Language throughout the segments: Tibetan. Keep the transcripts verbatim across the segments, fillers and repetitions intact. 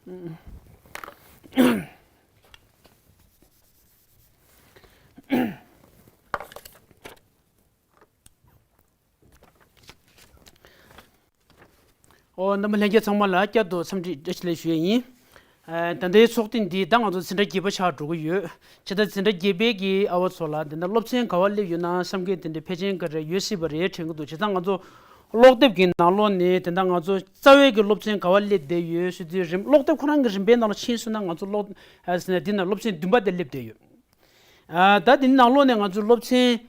ཨོ། རྣམ་པ་ལྷན་རྒྱས་ཚང་མ་ལ་བསྐྱར་དུ་འཚམས་འདྲི་བཀྲ་ཤིས་བདེ་ལེགས་ཞུ་ཡས་ཡིན། ཨ། ད་ལྟའི་ཚོགས་ཐེངས་འདི་ད་ང་ཚོ་འཛིན་གྲྭ་བརྒྱད་པ་ཆགས་འགྲོ་གི་ཡོད། ཇི་ལྟར་འཛིན་གྲྭ་བརྒྱད་པའི་གི་ཨ་བ་ཚོ་ལ་དེ་འདྲ་སློབ་ཚན་ག་བ་སླེབས་ཡོད་ན་བསམ་མཁན་དེ་འདྲ་ཕལ་ཆེར་ག་རེ་ཡོད་སྲིད་པ་རེད་དྲན་གི་འདུག་བྱས་ཙང་ང་ཚོ་ཀློག་དེབ་ཀྱི་ནང་ལོགས་ནས་དེ་འདྲ་ང་ཚོ་རྩ་བའི་གི་སློབ་ཚན་ག་བ་སླེབས་བསྡད་ཡོད་ཟེར་དུས་རིམ་ཀློག་དེབ་ཁོ་རང་གི་རིམ་པའི་ནང་ལ་ཕྱིན་སོང་ན་ང་ཚོ་ཀློག་ཨ་ཟེར་ན་འདི་ན་སློབ་ཚན་བདུན་པ་དེ་སླེབས་བསྡད་ཡོད། ཨ། ད་འདི་ནང་ལོགས་ནས་ང་ཚོ་སློབ་ཚན་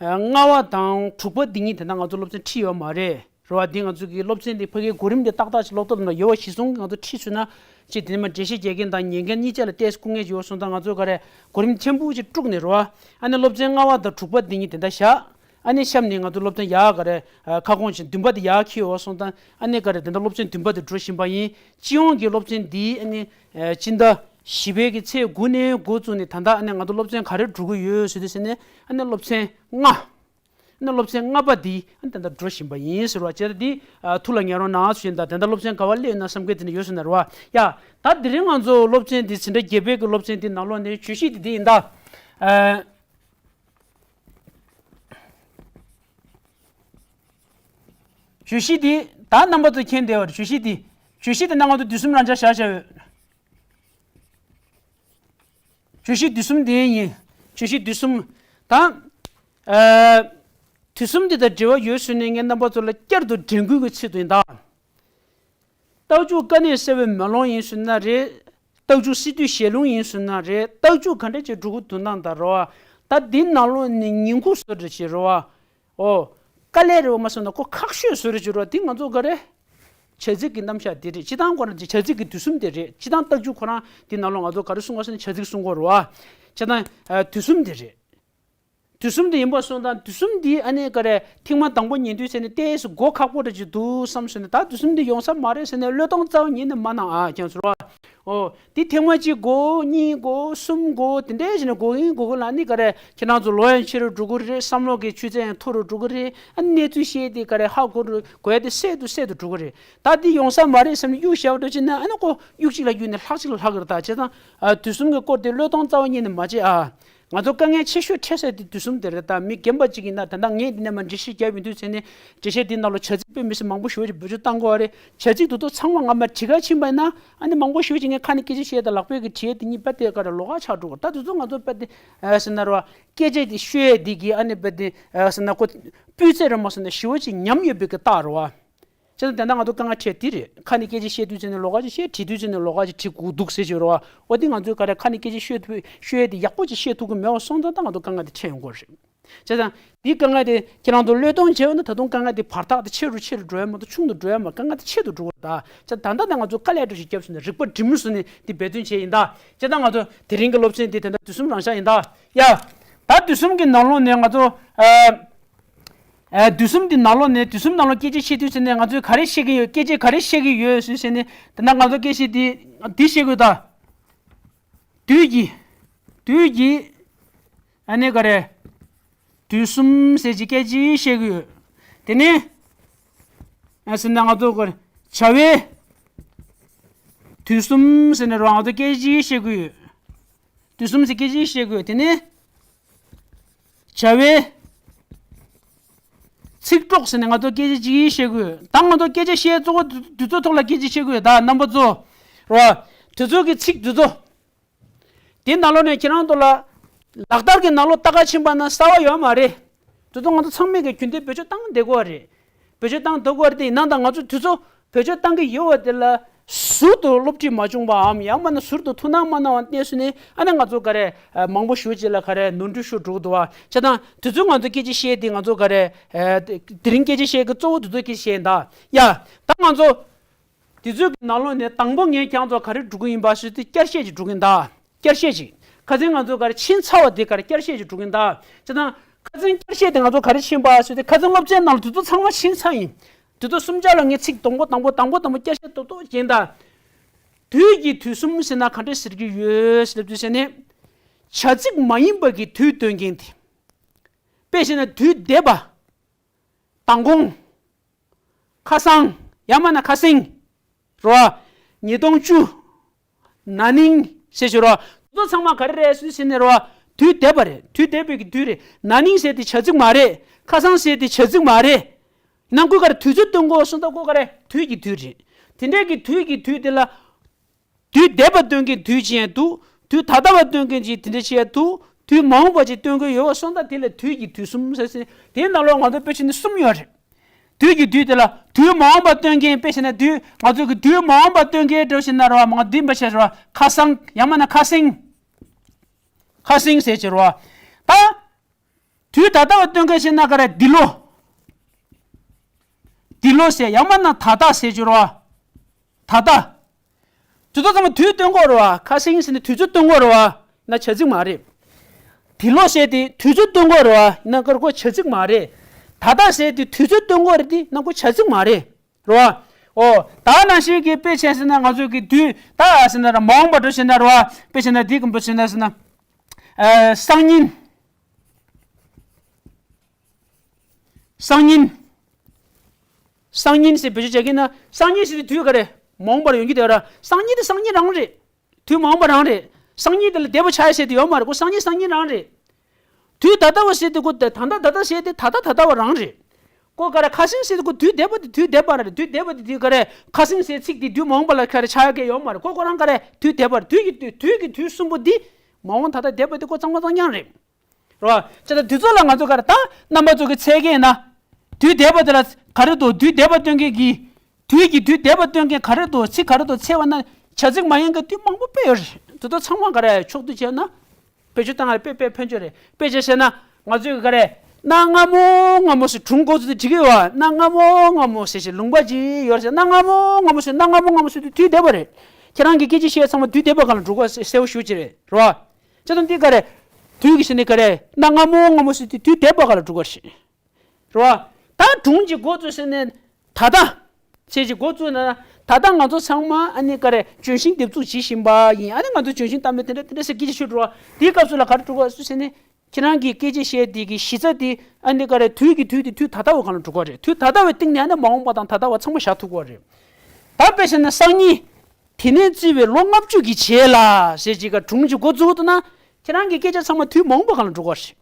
ཨ། ལྔ་པ་དང་དྲུག་པ་འདི་གཉིས་དེ་འདྲ་ང་ཚོ་སློབ་ཚན་ཁྲིད་ཡོད་མ་རེད། རེད་བ། འདི་ང་ཚོ་གི་སློབ་ཚན་འདི་ཕ་གིའི་གོ་རིམ་འདི་ཏག་ཏག་ཅིག་ཀློག་དེབ་ནང་ཡོད་པ་གཞིར་བཟུང་གི་ང་ཚོ་ཁྲིད་ཚུད་ན་ཅིག་དེ་ནས་མར་འགྲེལ་བཤད་རྒྱག་མཁན་དང་ཉན་མཁན་གཉིས་ཆ་ལ་ཏོག་ཙམ་སྐུ་ངལ་ཅིག་ཡོད་སོང་ཙང་ང་ཚོ་ག་རེ་གོ་རིམ་ཕྲན་བུ་ཅིག་དཀྲུགས་ནས་རེད་བ། ཨ་ནི་སློབ་ཚན་ལྔ་པ་དང་དྲུག་པ་འདི་གཉིས་དེ་འདྲ་བཞག་ཨ་ནི་གཤམ་ནས་ང་ཚོ་སློབ་ཚན་ཡག་ག་རེ་ཨ། ཁ་སྐོང་ཅིག་བདུན་པ་དེ་ཡག་འཁྱེར་ཡོད་སོང་ཙང་ཨ་ནི་ག་རེ་དེ་འདྲ་སློབ་ཚན་བདུན་པ་དེ་འགྲོ་བཞིན་པ་ཡིན། སྤྱི་ཡོངས་ཀྱི་སློབ་ཚན་འདི་ཨ་ནི་ཨ། སྤྱི་ཟླ་བཞི་པའི་གི་ཚེས་དགུ་ནས་འགོ་བཙུགས་ནས་ད་ལྟ་ཨ་ནི་ང་ཚོ་སློབ་ཚན་ག་རེ་འགྲོ་གི་ཡོད་ཟེར་དུས་ཟེར་ནས་ཨ་ནི་སློབ་ཚན་ལྔ། ཨ་ནི་སློབ་ཚན་ལྔ་པ་འདི་ཨ་ནི་ད་ལྟ་འགྲོ་བཞིན་པ་ཡིན་ཟེར་བ་བྱས་ད་འདི་ཨ། ཐུགས་ལ་ཉར་རོགས་གནང་ཞུ་ཡིན། ད་དེ་འདྲ་སློབ་ཚན་ག་བ་སླེབས་ཡོད་ན་བསམ་མཁན་དེ་འདྲ་ཡོད་སོང་ན་རེད་བ། ཡ། ད་དེ་རིང་ང་ཚོ་སློབ་ཚན་འདི་འཛིན་གྲྭ་བརྒྱད་པའི་གི་སློབ་ཚན་འདི་ནང་ལོགས་ནས་བརྗོད་གཞི་འདི་འདི་ཡིན་ད། ཨ། བརྗོད་གཞི་འདི་ད་རྣམ་པ་ཚོ་མཁྱེན་བསྡད་པ་རེད། བརྗོད་གཞི་འདི། བརྗོད་གཞི་འདི་ནང་ང་ཚོ་དུས་གསུམ་རང་འཇགས་བཞག་བཞག་ཡོད། བརྗོད་གཞི་དུས་གསུམ་དེ་ཡིན། བརྗོད་གཞི་དུས་གསུམ། ད། ཨ། དུས་གསུམ་དེ་དང་འབྲེལ་བ་ཡོད་ཟེར་ནས་ངས་རྣམ་པ་ཚོ་ལ་བསྐྱར་དུ་དྲན་སྐུལ་གྱི་ཚུལ་དུ་ཡིན་ད། རྟགས་འཇུག་དཀའ་གནད་གསལ་བའི་མེ་ལོང་ཡིན་ཟེར་ན་རེད། རྟགས་འཇུག་སི་ཏུའི་ཞལ་ལུང་ཡིན་ཟེར་ན་རེད། རྟགས་འཇུག་ག་འདྲ་ཅིག་འགྲོ་གི་འདུག་ན་ད་རེད་བ། ད་འདི་ནང་ལོགས་ནས་ཉིང་ཁུ་བཟོ་འདྲ་ཅིག་རེད་བ། ཨོ། དཀའ་ལས་རེད་བ་མ་སོང་ན་ཁོ་ཁག་ཤོས་བཟོ་འདྲ་ཅིག་རེད་བ། འདི་ང་ཚོ་ག་རེ། བྱ་ཚིག་གི་རྣམ་གཞག་འདི་རེད། སྤྱིར་བཏང་ཁོ་རང་བྱ་ཚིག་གི་དུས་གསུམ་དེ་རེད། སྤྱིར་བཏང་རྟགས་འཇུག་ཁོ་རང་འདི་ནང་ལོགས་ང་ཚོ་ག་རེ་གསུང་བ་ཟེར་ན་བྱ་ཚིག་གསུང་གི་རེད་བ། སྤྱིར་བཏང་ཨ། དུས་གསུམ་དེ་རེད། དུས་གསུམ་དེ་ཡིན་པ་སོང་ཙང་དུས་གསུམ་འདི་ཨ་ནི་ག་རེ་ཐེངས་མ་དང་པོ་ཉན་དུས་ཟེར་ནས་ཏོག་ཙམ་མགོ་ཁག་པོ་འདྲ་ཅིག་འདུག་བསམ་སོང་ནས། ད་དུས་གསུམ་འདི་ཡོང་ས་མ་རེད་ཟེར་ནས་བློས་གཏོང་རྩ་བ་ཉིད་ནས་མ་གནང་ཨ། ཁྱེད་ཚོར་བ། ཨོ། འདི་ཐེངས་མ་གཅིག་དགོས། གཉིས་དགོས། གསུམ་དགོས། དེ་འདྲས་བྱས་ནས་དགོས་ཡིན་དགོས་གི་ལ་ནི་ག་རེ་ཁྱེད་རང་ཚོ་ལོ་ཡང་ཆེ་རུ་འགྲོ་གི་རེད། བསམ་བློ་གི་ཆུ་ཚད་ཡང་མཐོ་རུ་འགྲོ་གི་རེད། ཨ་ནི་གནས་ཚུལ་བཤད་དེ་ག་རེ་ཧ་གོ་རུ་གོ་ཡ་དེ་གསལ་དུ་གསལ་དུ་འགྲོ་གི་རེད། ད་འདི་ཡོང་ས་མ་རེད་བསམ་ནས་གཡུག་བཞག་འགྲོ་ཅིག་ན་ཨ་ནི་ཁོ་གཡུག་གཅིག་ལ་གཡུག་ནས་ལྷག་གཅིག་ལ་ལྷག་གི་རེད། ད་བྱས་ཙང་ཨ། དུས་གསུམ་གྱི་སྐོར་དེ་བློས་གཏོང་རྩ་བ་ཉིད་ནས་མ་བྱེད་ཨ། ང་ཚོ་དཀའ་ངལ་ཆེ་ཤོས་འཕྲད་ས་དེ་དུས་གསུམ་དེ་རེད། ད་མི་རྒན་པ་གཅིག་ཡིན་ན་ད་ལྟ་ངས་འདི་ནས་མར་འགྲེལ་བཤད་རྒྱབ་ཡོང་དུས་ཚེ་ནས་འགྲེལ་བཤད་འདི་ནང་ལ་བྱ་ཚིག་དཔེ་མི་སྲིད་མང་པོ་ཞེ་པོ་ཅིག་བེད་སྤྱོད་བཏང་དགོས་པ་རེད། བྱ་ཚིག་དེ་ཚོ་ཚང་མ་ང་མར་བྲིས་ཁ་ཕྱིན་པ་ཡིན་ན་ཨ་ནི་མང་པོ་ཞེ་པོ་ཅིག་ངས་ཁ་ནས་སྐད་ཆ་བཤད་དང་ལག་པས་ཀྱི་བྲིས་ཡས་དེ་གཉིས་པ་དེ་ག་རེ་ལོགས་ཀ་ཆགས་འགྲོ་གི། ད་དེ་ཚོ་ང་ཚོ་དཔེ་དེ་ཟེར་ན་རེད་བ། སྐད་ཆ་དེ་ཤོད་ཡས་དེ་གི་ཨ་ནི་དཔེ་དེ་ཟེར་ན་ཁོ་སྤུས་ཚད་རེད་མ་སོང་ན་ཞེ་པོ་ཅིག་ཉམས་ཡོད་པའི་གི་རྟགས་རེད་བ། བྱས་ཙང་དེ་འདྲ་ང་ཚོ་དཀའ་ངལ་འཕྲད་དེ་རེད། ཁ་ནས་སྐད་ཆ་བཤད་དུས་ཚེ་ནས་ལོགས་ཀ་ཅིག་བཤད། བྲིས་དུས་ཚེ་ནས་ལོགས་ཀ་ཅིག་བྲིས་དགོས་འདུག་ཟེར་གྱི་རེད་བ། འོ་དེ་ང་ཚོས་ག་རེ་ཁ་ནས་སྐད་ཆ་ཤོད་ཐུབ་ཤོད་ཡས་དེ་ཡག་པོ་ཅིག་བཤད་ཐུབ་ཀྱི་མེད་པ་སོང་ཙང་ད་ང་ཚོ་དཀའ་ངལ་དེ་འཕྲད་ཡོང་གི་རེད། བྱས་ཙང་འདིའི་དཀའ་ངལ་དེ་ཁྱེད་རང་ཚོ་བློས་གཏོང་བྱས་ཡོད་ན་ད་དུང་དཀའ་ངལ་དེ་བར་ཐག་དེ་ཆེ་རུ་ཆེ་རུ་འགྲོ་ཡ་མ་གཏོགས་ཆུང་དུ་འགྲོ་ཡ་མ། དཀའ་ངལ་དེ་ཆེ་རུ་འགྲོ་གི་རེད་ད། བྱས་ཙང་ད་ལྟ་ནས་ང་ཚོ་དཀའ་ལས་སྤྲོ་ཞིག་བརྒྱབ་སོང་ནས་རིག་པ་སྒྲིམ་སོང་ནས་དེ་འབད་བརྩོན་བྱས་ཡིན་ད། བྱས་ཙང་ང་ཚོ་དེ་རིང་གི་སློབ་ཚན་དེ་དེ་འདྲ་དུས་གསུམ་རང་འཇགས་ཡིན་ད། ཡ། ད་དུས་གསུམ་གྱི་ནང་ལོགས་ནས་ང་ཚོ་ཨ། ཨ། དུས་གསུམ་འདི་ནང་ལོགས་ནས་དུས་གསུམ་ནང་ལོགས་སྐད་ཆ་བཤད་དུས་ཚེ་ནས་ང་ཚོས་ག་རེ་བཤད་ཀྱི་ཡོད། སྐད་ཆ་ག་རེ་བཤད་ཀྱི་ཡོད་ཟེར་ཟེར་ནས་དེ་ན་ང་ཚོ་སྐད་ཆ་འདི་འདི་བཤད་དགོས་ད། དུས་ཀྱི་དུས་ཀྱི་ཨ་ནི་ག་རེ་དུས་གསུམ་ཟེར་གྱི་སྐད་ཆ་བཤད་ཀྱི་ཡོད། དེ་ནས་ཨ་ཟེར་ན་ང་ཚོ་ག་རེ་བྱ་བའི་དུས་གསུམ་ཟེར་ནས་རོ་ང་ཚོ་སྐད་ཆ་བཤད་ཀྱི་ཡོད། དུས་གསུམ་ཟེར་སྐད་ཆ་བཤད་དགོས། དེ་ནས་བྱ་བའི་ཚིག་གྲོགས་ཟེར་ནས་ང་ཚོ་སྐད་ཆ་ཅིག་བཤད་དགོས། ད་ང་ཚོ་སྐད་ཆ་བཤད་གཙོ་བོ་དུས་ཚོད་ཐོག་ལ་སྐད་ཆ་བཤད་དགོས། ད་རྣམ་པ་ཚོ་རོ། དུས་ཚོད་ཀྱི་ཚིག་དུས་ཚོད་དེ་ནང་ལོགས་ནས་ཁྱེད་རང་ཚོ་ལ་ལག་བསྟར་གྱི་ནང་ལོགས་ལྟ་ག་ཕྱིན་པ་ན་གསར་བ་ཡོད་མ་རེད། དེ་ཚོ་ང་ཚོ་ཚང་མས་ཀྱི་རྒྱུན་ལྡན་བེད་སྤྱོད་བཏང་བསྡད་དགོས་པ་རེད། བེད་སྤྱོད་བཏང་བསྡད་དགོས་པ་རེད། དེ་ཡིན་ན་ད་ང་ཚོ་དུས་ཚོད་བེད་སྤྱོད་བཏང་གི་ཡོད་པ་དེ་ལ་ཟུར་དུ་སློབ་ཁྲིད་མ་བྱུང་བའམ་ཡང་མིན་ན་ཟུར་དུ་ཐུགས་སྣང་མ་གནང་བ་གནས་ཚུལ་ནི་ཨ་ནི་ང་ཚོ་ག་རེ་མང་པོ་ཞེ་ཅིག་ལ་ག་རེ་ནོར་འཁྲུལ་ཤོར་འགྲོ་གི་འདུག་བ། བྱས་ཙང་དུས་ཚོད་ང་ཚོ་སྐད་ཆ་བཤད་དེ་ང་ཚོ་ག་རེ་དེ་རིང་སྐད་ཆ་བཤད་ཀྱི་གཙོ་བོ་དུས་ཚོད་སྐད་ཆ་བཤད་ཡིན་ད། ཡ། ད་ང་ཚོ་དུས་ཚོད་ཀྱི་ནང་ལོགས་ནས་དང་པོ་ངས་ཁྱེད་ཚོ་ག་རེ་སྒྲུག་གི་ཡིན་པ་ཞུས་ཏེ་བསྐྱར་བཤད་ཅིག་སྒྲུག་གི་ཡིན་ད། བསྐྱར་བཤད་ཅིག་ཁ་སང་ང་ཚོ་ག་རེ་ཕྱིན་ཚར་བ་དེ་ག་རེ་བསྐྱར་བཤད་ཅིག་སྒྲུག་གི་ཡིན་ད། བྱས་ཙང་ཁ་སང་བསྐྱར་བཤད་དེ་ང་ཚོ་ག་རེ་ཕྱིན་པ་ཞུས་ཏེ་ཁ་སང་སློབ་ཚན་ནང་ལ་དུས་ཚོད་ཚང་མ་ཕྱིན་ཚར་ཡིན། དུས་ཚོད་གསུམ་ཆར་ལ་ངས་ཚིག་དང་པོ་དང་པོ་དང་པོ་དང་པོ་བསྐྱར་བཤད་ཏོག་ཏོག་བྱས་ཡིན་ད། དུས་ཀྱི་དུས་གསུམ་ཟེར་ན་ག་འདྲ་ཟེར་གྱི་ཡོད་ཟེར་དུས་ཟེར་ནས། བྱ་ཚིག་མ་ཡིན་པ་གི་དུས་སྟོན་མཁན་དེ། དཔེ་བྱས་ན་དུས་འདས་པ། མདང་དགོང་། ཁ་སང་། ཡང་མིན་ན་ཁ་སང་། རོ། ཉིས་སྟོང་བཅུ། ན་ནིང་ཟེར་ཞུ་རོ། དེ་ཚོ་ཚང་མ་ག་རེ་རེད་ཟེར་ཟེར་ནས་རོ། དུས་འདས་པ་རེད། དུས་འདས་པའི་གི་དུས་རེད། ན་ནིང་ཟེར་དེ་བྱ་ཚིག་མ་རེད། ཁ་སང་ཟེར་དེ་བྱ་ཚིག་མ་རེད། ནང་ཁུལ་ག་རེ་དུས་ཚོད་སྟོན་གོ་སོང་ད་ཀོ་ག་རེ་དུས་ཀྱི་དུས་རེད། དེ་འདྲའི་གི་དུས་ཀྱི་དུས་དེ་ལ། དུས་འདས་པ་སྟོན་མཁན་དུས་ཅན་འདུག་དུས་ད་ལྟ་བ་སྟོན་མཁན་ཅིག་དེ་འདྲ་བྱས་འདུག་དུས་མ་འོངས་པ་ཅིག་སྟོན་མཁན་ཡོད་པ་སོང་ད་དེ་ལ་དུས་ཀྱི་དུས་གསུམ་ཟེར་ཟེར་དེའི་ནང་ལོགས་ང་ཚོ་དཔེ་ཆ་ནི་གསུམ་ཡོད་རེད། དུས་ཀྱི་དུས་དེ་ལ་དུས་མ་འོངས་པ་སྟོན་མཁན་དཔེ་བྱས་ན་དུས་ང་ཚོ་གི་དུས་མ་འོངས་པ་སྟོན་མཁན་འདྲ་བོ་ཞིག་ན་ར་བ་མ་འདི་འབའ་བྱས་ར་བ་ཁ་སང་ཡང་མིན་ན་ཁ་སེང་། ཁ་སེང་ཟེར་བྱས་ར་བ་ད། དུས་ད་ལྟ་བ་སྟོན་མཁན་ཞིག་ན་ག་རེ་འདི་ལོ། འདི་ལོ་ཟེར་ཡང་མིན་ན་ད་ལྟ་ཟེར་བྱས་ར་བ། ད་ལྟ། དེ་ཚོ་ཚང་མ་དུས་སྟོན་གོ་རེད་བ། ཁ་སེང་ཟེར་ནས་དུས་ཚོད་སྟོན་གོ་རེད་བ། ན་བྱ་ཚིག་མ་རེད། འདི་ལོ་ཟེར་དེ་དུས་ཚོད་སྟོན་གོ་རེད་བ། ན་ཀར་ཀོ་བྱ་ཚིག་མ་རེད། ད་ལྟ་ཟེར་དེ་དུས་ཚོད་སྟོན་གོ་རེད་དེ་ན་ཀོ་བྱ་ཚིག་མ་རེད། རེད་བ། ཨོ། ད་ནང་བཞིན་གྱི་དཔེ་བྱས་ཟེར་ན་ང་ཚོ་གི་དུས་ད་ཟེར་ན་ར་མ་འོངས་པ་འགྲོ་ཟེར་ན་རེད་བ། དཔེ་བྱས་ན་འདི་གི་འབུ་ཟེར་ན་ཟེར་ན། ཨ། སང་ཉིན། སང་ཉིན། སང་ཉིན་ཟེར་བེད་སྤྱོད་བྱ་གི་ན་སང་ཉིན་ཟེར་དུས་ག་རེ་མ་འོངས་པར་ཡོང་གི་དེ་ར། སང་ཉིན་དེ་སང་ཉིན་རང་རེད། དུས་མ་འོངས་པ་རང་རེད། སང་ཉིན་དེ་ལ་འདས་པ་ཆགས་ཡ་ཟེར་དེ་ཡོད་མ་རེད་ཁོ། སང་ཉིན་སང་ཉིན་རང་རེད། དུས་ད་ལྟ་བ་ཟེར་དེ་ཁོ་ད་ད་ད་ད་ཟེར་དེ་ད་ད་ད་ལྟ་བ་རང་རེད། ཁོ་ག་རེ་ཁ་སང་ཟེར་དེ་ཁོ་དུས་འདས་པ་དེ་དུས་འདས་པ་རེད། དུས་འདས་པ་དེ་དུས་ག་རེ་ཁ་སང་ཟེར་ཚིག་དེ་དུས་མ་འོངས་པ་ལ་ག་རེ་ཆགས་ཡ་གི་ཡོད་མ་རེད་ཁོ། ཁོ་རང་ག་རེ་དུས་འདས་པ་རེད། དུས་ཀྱི་དུས་དུས་ཀྱི་དུས་གསུམ་པོ་འདི་མ་འོངས་ད་ལྟ་འདས་པ་དེ་ཁོ་གཙང་མ་གཙང་རྐྱང་རེད། རེད་བ། ཅེས་དང་དུས་ཚོད་ལ་ང་ཚོ་ག་རེ་ད་རྣམ་པ་ཚོ་གི་ཚད་བརྒལ་ན། དུས་འདས་པ་དེ་ལ་ག་རེ་འདུག་དུས་འདས་པ་སྟོན་མཁན་གྱི། དུས་ཀྱི་དུས་འདས་པ་སྟོན་མཁན་ག་རེ་འདུག་ཚིག་ག་རེ་འདུག་ཚད་བརྒལ་ན་བྱ་ཚིག་མ་ཡིན་མཁན་དུས་མང་པོ་དཔེ་ཡོད་རེད། དེ་ཚོ་ཚང་མ་ག་རེ་ཕྱོགས་བསྡུས་བྱས་ན། བེད་སྤྱོད་བཏང་བ་རེད། དཔེ་དཔེ་ཕན་ཆོད་རེད། དཔེ་ཆ་བཞག་ན་ང་ཚོས་ག་རེ། གནའ་སྔ་མོ་སྔ་མོ་ཟེར་སྒྲུང་མགོ་ཚོས་འབྲི་གི་ཡོད་བ། གནའ་སྔ་མོ་སྔ་མོ་ཟེར་ཞིག་ལུང་པ་ཅིག་ཡོད་རེད་ཟེར། གནའ་སྔ་མོ་སྔ་མོ་ཟེར་གནའ་སྔ་མོ་སྔ་མོ་ཟེར་དུས་དུས་འདས་པ་རེད། ཁྱེད་རང་གི་སྐད་ཆ་བཤད་ཚང་མ་དུས་འདས་པ་ག་ལ་འགྲོ་ག་གསལ་པོ་ཞུ་ཅི་རེད་རོ། ཅེས་དང་འདི་ག་རེ། དུས་ཀྱི་ཟེར་ནས་ག་རེ། གནའ་སྔ་མོ་སྔ་མོ་ཟེར་དུས་དུས་འདས་པ་ག་ལ་འགྲོ་ག་རེད། རེད་བ། ད་སྒྲུང་གི་འགོ་བཙུགས་ཟེར་ནས་ད་ལྟ། ཅེས་ཀྱི་འགོ་བཙུགས་ན་ད་ལྟ་ང་ཚོ་ཚང་མ་ཨ་ནི་ག་རེ་ལྗོན་ཤིང་འདེབས་འཛུགས་བྱེད་བཞིན་པ་ཡིན། ཨ་ནི་ང་ཚོ་ལྗོན་ཤིང་བཏབ་ནས་དེ་འདྲ་དེ་འདྲ་ཟེར་སྐད་ཆ་ཤོད་འགྲོ་བ་དེའི་སྐབས་སུ་ལ་ག་རེ་འགྲོ་ག་ཟེར་ནས་ཁྱེད་རང་གི་སྐད་ཆ་བཤད་དེ་གི་གཞི་རྩ་དེ་ཨ་ནི་ག་རེ་དུས་ཀྱི་དུས་དེ་དུས་ད་ལྟ་བ་གང་ལ་འགྲོ་ག་རེད། དུས་ད་ལྟ་བའི་སྟེང་ནས་ཨ་ནི་མ་འོངས་པ་དང་ད་ལྟ་བ་ཚང་མ་བཞག་ཐུབ་ག་རེད། ད་དཔེ་བྱས་ན་སང་ཉིན་དེ་ནས་བརྩིས་པའི་ལོ་ལྔ་བཅུ་གི་རྗེས་ལ་ཟེར་ཅིག་ག་སྒྲུང་གི་འགོ་བཙུགས་འདུག་ན་ཁྱེད་རང་གི་སྐད་ཆ་ཚང་མ་དུས་མ་འོངས་པ་གང་ལ་འགྲོ་ག་རེད།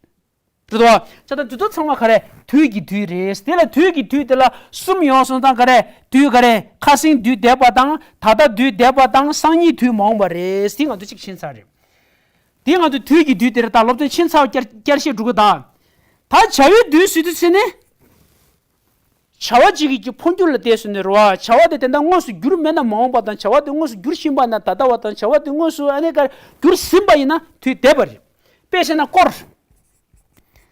རེད་དོ། ཅེས་དང་དུས་ཚོད་ཚང་མ་ག་རེ་དུས་ཀྱི་དུས་རེད། དེ་ལ་དུས་ཀྱི་དུས་དེ་ལ་གསུམ་ཡོང་སོང་ཙང་ག་རེ་དུས་ག་རེ་ཁ་སང་དུས་འདས་པ་དང་ད་ལྟ་དུས་འདས་པ་དང་སང་ཉིན་དུས་མ་འོངས་པ་རེད། དེ་ང་ཚོ་གཅིག་ཕྱིན་ཚར་རེད། དེ་ང་ཚོ་དུས་ཀྱི་དུས་དེ་རེད། ད་སློབ་ཚན་ཕྱིན་ཚར་བསྐྱར་བསྐྱར་བཤད་འགྲོ་གི་ད། ད་བྱ་བའི་དུས་ཟེར་དུས་ཚེ་ནི། བྱ་བ་གཅིག་གི་འཕོ་འགྱུར་ལ་བལྟས་སོང་ནས་རེད་བ། བྱ་བ་དེ་དེ་འདྲ་དངོས་སུ་འགྱུར་མེད་ན་མ་འོངས་པ་དང་བྱ་བ་དེ་དངོས་སུ་འགྱུར་བཞིན་པ་ན་ད་ལྟ་བ་དང་བྱ་བ་དེ་དངོས་སུ་ཨ་ནི་ག་འགྱུར་ཟིན་པ་ཡིན་ན་དུས་འདས་པ་རེད། དཔེ་བྱས་ན་སྐོར།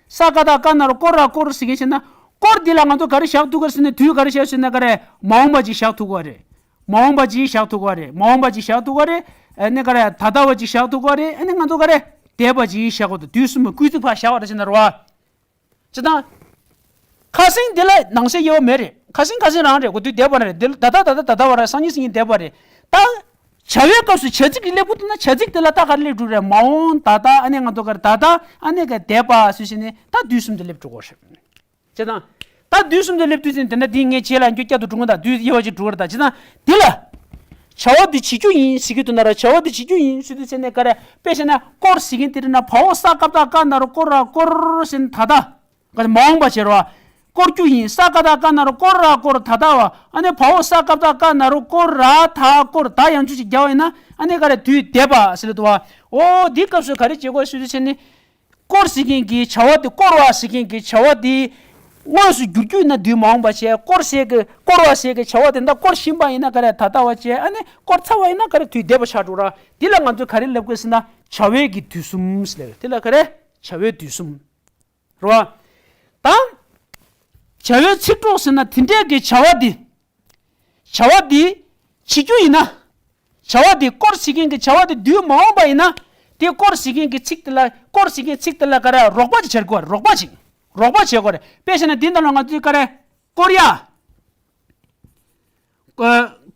ས་ཀ་བཏགས་སྐ་ན་རོ་སྐོ་ར་སྐོར་ཟེར་མཁན་བྱས་ན་སྐོར་འདི་ལ་ང་ཚོ་ག་རེ་བཞག་ཐུབ་ག་ཟེར་ན་དུས་ག་རེ་བཞག་ཟེར་ན་ག་རེ་མ་འོངས་པ་ཅིག་བཞག་ཐུབ་ག་རེད། མ་འོངས་པ་ཅིག་བཞག་ཐུབ་ག་རེད། མ་འོངས་པ་ཅིག་བཞག་ཐུབ་ག་རེད། ཨ་ནི་ག་རེ་ད་ལྟ་བ་ཅིག་བཞག་ཐུབ་ག་རེད། ཨ་ནི་ང་ཚོ་ག་རེ་འདས་པ་ཅིག་བཞག་གོ་ད་དུས་གསུམ་སྐུལ་ཚིག་ཕར་བཞག་པ་རེད་ཟེར་ན་རེད་བ། ཅེས་དང་། ཁ་སང་འདི་ལ་ནང་གསེས་དབྱེ་བ་མེད་རེད། ཁ་སང་ཁ་སང་རང་རེད་གོ། དུས་འདས་པ་རེད། འདི་ལ་ད་ལྟ་ད་ལྟ་ད་ལྟ་བ་རེད། སང་ཉིན་སང་ཉིན་འདས་པ་རེད། ད། བྱ་བའི་སྐབས་སུ་བྱ་ཚིག་གི་སླེབས་པོ་དེ་ན་བྱ་ཚིག་དེ་ལ་ད་ག་རེ་སླེབས་འགྲོ་རེད། མ་འོངས་ད་ལྟ་ཨ་ནི་ང་ཚོ་ག་རེ་ད་ལྟ་ཨ་ནི་ག་འདས་པ་སུ་ཞིག་ནི་ད་དུས་གསུམ་དུ་སླེབས་འགྲོ་གོ་རེད། ཅེས་དང་། ད་དུས་གསུམ་དུ་སླེབས་དུས་ཙམ་དེ་འདྲ་འདི་ངས་བྱས་ལ་འགྱོ་བསྐྱར་དུ་འགྲོ་གི་ད་དུས་དབྱེ་བ་ཅིག་འགྲོ་གི་རེད་ད། ཅེས་དང་། འདི་ལ། བྱ་བ་འདི་བྱེད་རྒྱུ་ཡིན་ཟེར་གྱི་འདུག་ན་ར་བྱ་བ་འདི་བྱེད་རྒྱུ་ཡིན་ཟེར་དུས་ཚེ་ནས་ག་རེ་དཔེ་བྱས་ན་སྐོར་ཟེར་མཁན་དེ་རེད་ན་བ་འོག་ས་ཀ་བཏགས་སྐ་ན་རོ་སྐོ་ར་སྐོར་ཟེར་ན་ད་ལྟ། ག་རེ་མ་འོངས་པ་བྱེད་རོ། སྐོར་རྒྱུ་ཡིན། ས་ཀ་བཏགས་སྐ་ན་རོ་སྐོ་ར་སྐོར་ད་ལྟ་བ། ཨ་ནི་བ་འོག་ས་ཀ་བཏགས་སྐ་ན་རོ་སྐོ་ར་ད་སྐོར་ད་ཡང་བཅུ་ཅིག་རྒྱག་པ་ཡིན་ན་ཨ་ནི་ག་རེ་དུས་འདས་པ་ཟེར་ལ་འདུག་བ། འོ་འདི་སྐབས་སུ་ག་རེ་བྱེད་དགོས་ཟེར་དུས་ཚེ་ནི། སྐོར་ཟེར་མཁན་གྱི་བྱ་བ་དེ་སྐོར་བ་ཟེར་མཁན་གྱི་བྱ་བ་དེ་དངོས་སུ་འགྱུར་རྒྱུ་ཡིན་ན་དུས་མ་འོངས་པ་བྱས། སྐོར་ཟེར་གྱི་སྐོར་བ་ཟེར་གྱི་བྱ་བ་དེ་འདྲ་སྐོར་བཞིན་པ་ཡིན་ན་ག་རེ་ད་ལྟ་བ་བྱས། ཨ་ནི་སྐོར་ཚར་བ་ཡིན་ན་ག་རེ་དུས་འདས་པ་ཆགས་འགྲོ་ར། འདི་ལ་ང་ཚོས་ག་རེ་ལབ་དགོས་ཟེར་ན་བྱ་བའི་གི་དུས་གསུམ་ཟེར་ལབ་རེད། དེ་ལ་ག་རེ་བྱ་བའི་དུས་གསུམ། རེད་བ། ད། བྱ་བའི་ཚིག་གྲོགས་ཟེར་ན་དེ་འདྲའི་གི་བྱ་བ་འདི། བྱ་བ་འདི། བྱེད་རྒྱུ་ཡིན་ན། བྱ་བ་འདི་སྐོར་ཟེར་མཁན་གྱི་བྱ་བ་འདི་དུས་མ་འོངས་པ་ཡིན་ན། དེ་སྐོར་ཟེར་མཁན་གྱི་ཚིག་དེ་ལ་སྐོར་ཟེར་མཁན་ཚིག་དེ་ལ་ག་རེ་རོགས་པ་ཅིག་བྱེད་དགོས་རེད། རོགས་པ་ཅིག་རོགས་པ་བྱེད་དགོས་རེད། དཔེ་བྱས་ན་འདི་ནང་ལ་ང་ཚོས་ག་རེ། སྐོར་ཡ། ཨ།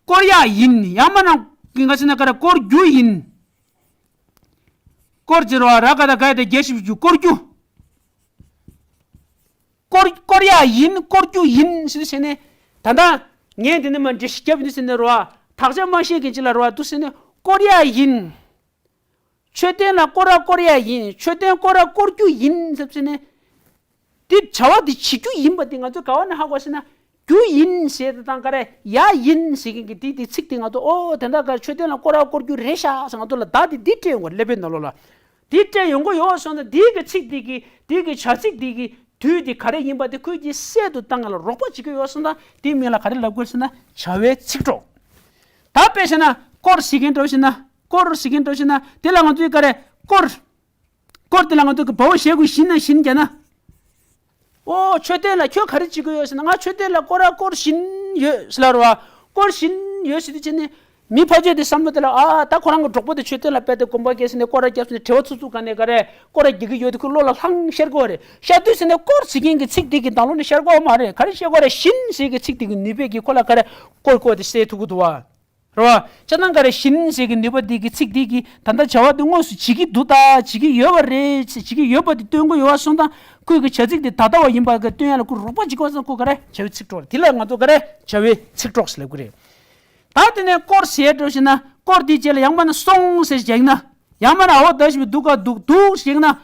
སྐོར་ཡ་ཡིན། ཡང་མིན་ན་ག་ཟེར་ན་ག་རེ་སྐོར་རྒྱུ་ཡིན། སྐོར་ཟེར་བ་ར་ག་ད་ག་ཡ་ད་རྒྱ་ཞབས་ཀྱུ་སྐོར་རྒྱུ། སྐོར་སྐོར་ཡ་ཡིན། སྐོར་རྒྱུ་ཡིན་ཟེར་ཟེར་ནས། ད་ལྟ་ངས་འདི་ནས་མ་འདྲི་ཞིག་རྒྱབ་ཡིན་ཟེར་ནས་རོ། དག་ཆ་མ་ཤེས་མཁན་ཅིག་ལ་རོ་འདུག་ཟེར་ནས་ བསྐོར་ཡ་ཡིན། མཆོད་རྟེན་ལ་སྐོར་ར་སྐོར་ཡ་ཡིན། མཆོད་རྟེན་སྐོར་ར་སྐོར་རྒྱུ་ཡིན་ཟེར་བྱས་ནས། དེ་བྱ་བ་དེ་བྱེད་རྒྱུ་ཡིན་པ་དེ་ང་ཚོས་ག་བ་ནས་ཧ་གོ་ཟེར་ན། རྒྱུ་ཡིན་ཟེར་དེ་དང་ག་རེ་ཡ་ཡིན་ཟེར་མཁན་གྱི་དེ་དེ་ཚིག་དེ་ང་ཚོ་ཨོ་དེ་འདྲ་ག་མཆོད་རྟེན་ལ་སྐོར་ར་སྐོར་རྒྱུ་རེད་ཤག་ཟེར་ང་ཚོ་ལ་བརྡ་དེ་འདི་སྤྲད་ཡོང་གི་ཀླད་པའི་ནང་ལོགས་ལ། དེ་སྤྲད་ཡོང་གི་ཡོད་སོང་ན་དེའི་གི་ཚིག་དེ་གི་དེའི་གི་བྱ་ཚིག་དེ་གི་དུས་དེ་ག་རེ་ཡིན་པ་དེ་ཁོས་ཀྱིས་གསལ་དུ་བཏང་ང་ལ་རོགས་པ་བྱེད་ཀྱི་ཡོད་སོང་ན་དེའི་མིང་ལ་ག་རེ་ལབ་དགོས་ཟེར་ན་བྱ་བའི་ཚིག་གྲོགས། ད་དཔེ་བྱས་ན་སྐོར་ཟེར་མཁན་འདྲ་བོ་ཞིག་ན་སྐོར་ཟེར་མཁན་འདྲ་བོ་ཞིག་ན་དེ་ལ་ང་ཚོས་ག་རེ་སྐོར། སྐོར་དེ་ལ་ང་ཚོས་གི་བའོ་ཞེ་དགུ་བཞིན་ན་བཞིན་བརྒྱབ་ན། ཨོ་མཆོད་རྟེན་ལ་ཁྱོད་ག་རེ་བྱེད་ཀྱི་ཡོད་ཟེར་ན་ང་མཆོད་རྟེན་ལ་སྐོར་ར་སྐོར་བཞིན་ཡོད་ཟེར་ལ་རོ། སྐོར་བཞིན་ཡོད་ཟེར་དུས་ཅི་ནི། མི་ཕལ་ཆེར་དེ་བསམ་བློ་དེ་ལ་ཨ་ད་ཁོ་རང་གི་གྲོགས་པོ་དེ་མཆོད་རྟེན་ལ་ཕེབས་ཏེ་གོམ་པ་བརྒྱབ་ཟེར་ནས་སྐོར་ར་བརྒྱབ་ཟེར་ནས་དྲི་བ་ཚུགས་ཚུགས་ག་ནས་ག་རེ་སྐོར་ར་རྒྱག་གི་ཡོད་དེ་ཁོའི་བློ་ལ་ལྷང་ཤར་གི་ཡོད་རེད། ཤར་དུས་ཟེར་ནས་སྐོར་ཟེར་མཁན་གྱི་ཚིག་དེ་གི་ནང་ལོགས་ནས་ཤར་གི་ཡོད་མ་རེད། ག་རེ་ཤར་གི་ཡོད་རེད། བཞིན་ཟེར་གི་ཚིག་དེ་གི་ནུས་པས་ཀྱི་ཁོ་ལ་ག་རེ་སྐོར་སྐོར་དེ་གསལ་ཐུབ་གི་འདུག་བ། རེད་བ། ཅ་ནང་ག་རེ་བཞིན་ཟེར་གི་ནུས་པ་འདི་གི་ཚིག་འདི་གི་ད་ལྟ་བྱ་བ་འདི་དངོས་སུ་བྱེད་ཀྱི་འདུག་ད་བྱེད་ཀྱི་ཡོད་པ་རེད་ཟེར་བྱེད་ཀྱི་ཡོད་པ་འདི་སྟོན་གི་ཡོད་པ་སོང་ཙང་ཁོས་གི་བྱ་ཚིག་འདི་ད་ལྟ་བ་ཡིན་པ་གི་སྟོན་ཡ་ལ་ཁོས་རོགས་པ་བྱེད་དགོས་ཙང་ཁོ་ག་རེ་བྱ་བའི་ཚིག་གྲོགས་རེད། དེ་ལ་ང་ཚོ་ག་རེ་བྱ་བའི་ཚིག་གྲོགས་ཟེར་ལབ་གི་རེད། ད་དེ་ནས་སྐོར་ཟེར་འགྲོ་ཞིག་ན་སྐོར་འདི་རྗེས་ལ་ཡང་མ་ན་སོང་ཟེར་ཞིག་ཡིན་ན་ཡང་མ་ན་འོ་ད་ཞིག་འདུག་ག་འདུག་འདུག་ཞིག་ཡིན་ན།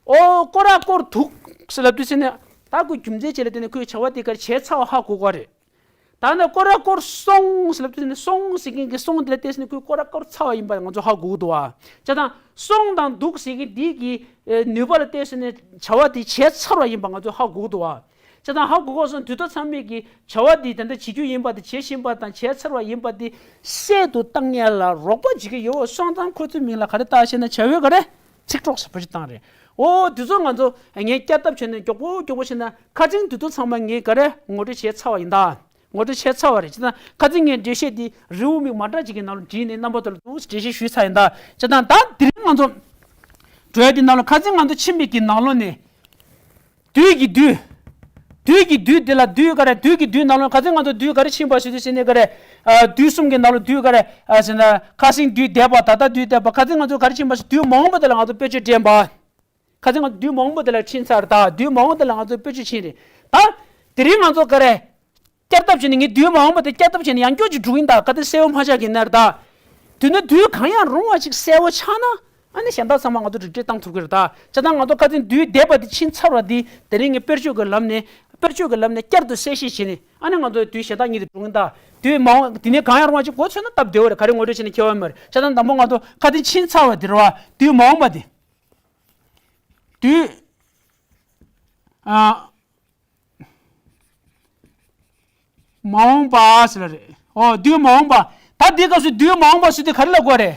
ཨོ་སྐོར་ར་སྐོར་འདུག་ཟེར་ལབ་དུས་ཟེར་ནས་ད་ཁོས་རྒྱུ་མཚན་ཅིག་ལ་བརྟེན་ནས་ཁོས་བྱ་བ་དེ་ག་རེ་བྱས་ཚར་བ་ཧ་གོ་གི་རེད། ད་ནི་སྐོར་ར་སྐོར་སོང་ཟེར་ལབ་དུས་ནི་སོང་ཟེར་མཁན་གྱི་སོང་དེ་ལ་བལྟས་ནས་ཁོས་སྐོར་ར་སྐོར་ཚར་བ་ཡིན་པ་ང་ཚོ་ཧ་གོ་གི་འདུག་བ། བྱས་ཙང་སོང་དང་འདུག་ཟེར་མཁན་འདི་གི་ནུས་པ་ལ་བལྟས་ཟེར་ནས་བྱ་བ་དེ་བྱས་ཚར་བ་ཡིན་པ་ང་ཚོ་ཧ་གོ་གི་འདུག་བ། བྱས་ཙང་ཧ་གོ་གོ་སོང་དུས་ཚོད་ཚང་མས་ཀྱི་བྱ་བ་དེ་ད་ལྟ་བྱེད་རྒྱུ་ཡིན་པ་དང་བྱེད་བཞིན་པ་དང་བྱས་ཚར་བ་ཡིན་པ་དེ་གསལ་དུ་བཏང་ཡ་ལ་རོགས་པ་བྱེད་ཀྱི་ཡོད་པ་སོང་ཙང་ཁོ་ཚོའི་མིང་ལ་ག་རེ་བཏགས་ཤེ་ན་བྱ་བའི་ག་རེ་ཚིག་གྲོགས་ཟེར་བ་ཞིག་བཏང་རེད། ཨོ་དེ་ཚོ་ང་ཚོ་ངས་བསྐྱར་ལྡབ་བྱས་ནས་མགྱོགས་པོ་མགྱོགས་པོ་བྱས་ན་ཁ་སང་དེ་ཚོ་ཚང་མ་ངས་ག་རེ་ངོ་སྤྲོད་བྱས་ཚར་བ་ཡིན་ད། ངོ་སྤྲོད་བྱས་ཚར་བ་རེད། བྱས་ཙང་ཁ་སང་ངས་འགྲེལ་བཤད་འདི་རེའུ་མིག་མ་འདྲ་ཅིག་གི་ནང་ལ་བྲིས་ནས་རྣམ་པ་ཚོ་ལ་ཏོག་ཙམ་འགྲེལ་བཤད་ཞུས་ཚར་ཡིན་ད། བྱས་ཙང་ད་དེ་རིང་ང་ཚོ་འགྲོ་ཡ་འདི་ནང་ལ་ཁ་སང་ང་ཚོ་ཕྱིན་པའི་གི་ནང་ལོགས་ནས། དུས་ཀྱི་དུས། དུས་ཀྱི་དུས་འདི་ལ་དུས་ག་རེ་དུས་ཀྱི་དུས་ནང་ལོགས་ཁ་སང་ང་ཚོ་དུས་ག་རེ་ཕྱིན་པ་ཞུ་དུས་ཟེར་ནས་ག་རེ། ཨ་དུས་གསུམ་གྱི་ནང་ལོགས་དུས་ག་རེ། ཨ་ཟེར་ན་ཁ་སང་དུས་འདས་པ་ད་ལྟ་དུས་འདས་པ་ཁ་སང་ང་ཚོ་ག་རེ་ཕྱིན་པ་ཞུ་དུས་མ་འོངས་པ་དེ་ལ་ང་ཚོ་དཔེར་བརྗོད་འདྲེན་པ། ཁ་སང་ང་ཚོ་དུས་མ་འོངས་པ་དེ་ལ་ཕྱིན་ཚར་ད་དུས་མ་འོངས་པ་དེ་ལ་ང་ཚོ་དཔེར་བརྗོད་ཕྱིན་རེད། ད་དེ་རིང་ང་ཚོ་ག་རེ། བསྐྱར་ལྡབ་བྱས་ནས་ངས་དུས་མ་འོངས་པ་དེ་བསྐྱར་ལྡབ་བྱས་ནས་ཡང་བསྐྱར་ཅིག་འགྲོ་གི་ཡིན་ད་ག་དེ་གསལ་བོ་མ་ཆགས་ཀྱི་ན་རེད་ད། དུས་ན་དུས་གང་ཡང་རུང་བ་ཅིག་གསལ་བོ་ཆགས་ན་ཨ་ནི་གཞན་དག་ཚང་མ་ང་ཚོ་རིག་འགྲེ་བཏང་ཐུབ་ཀྱི་རེད་ད། བྱས་ཙང་ང་ཚོ་ཁ་སང་དུས་འདས་པ་དེ་ཕྱིན་ཚར་བ་དེ་དེ་རིང་ངས་དཔེར་བརྗོད་ཀྱི་ལམ་ནས་དཔེར་བརྗོད་ཀྱི་ལམ་ནས་བསྐྱར་དུ་གསལ་བཤད་བྱས་ནས་ཨ་ནི་ང་ཚོ་དུས་གཞན་དག་གཉིས་དེ་འགྲོ་གི་ཡིན་ད། དུས་མ་འོངས་དེ་ནས་གང་ཡང་རུང་བ་ཅིག་གོ་ཚོད་ན་སྟབས་བདེ་བོ་རེད། ག་རེ་ངོ་སྤྲོད་བྱས་ནས་ཁྱད་པར་མ་རེད། བྱས་ཙང་དང་པོ་ང་ཚོ་ཁ་སང་ཕྱིན་ཚར་བ་དེ་རེད་བ། དུས་མ་འོངས་པ་དེ། དུས། ཨ། མ་འོངས་པ་ཟེར་བ་རེད། ཨོ་དུས་མ་འོངས་པ། ད་འདི་སྐབས་སུ་དུས་མ་འོངས་པ་ཟེར་དུས་ག་རེ་ལབ་དགོས་རེད།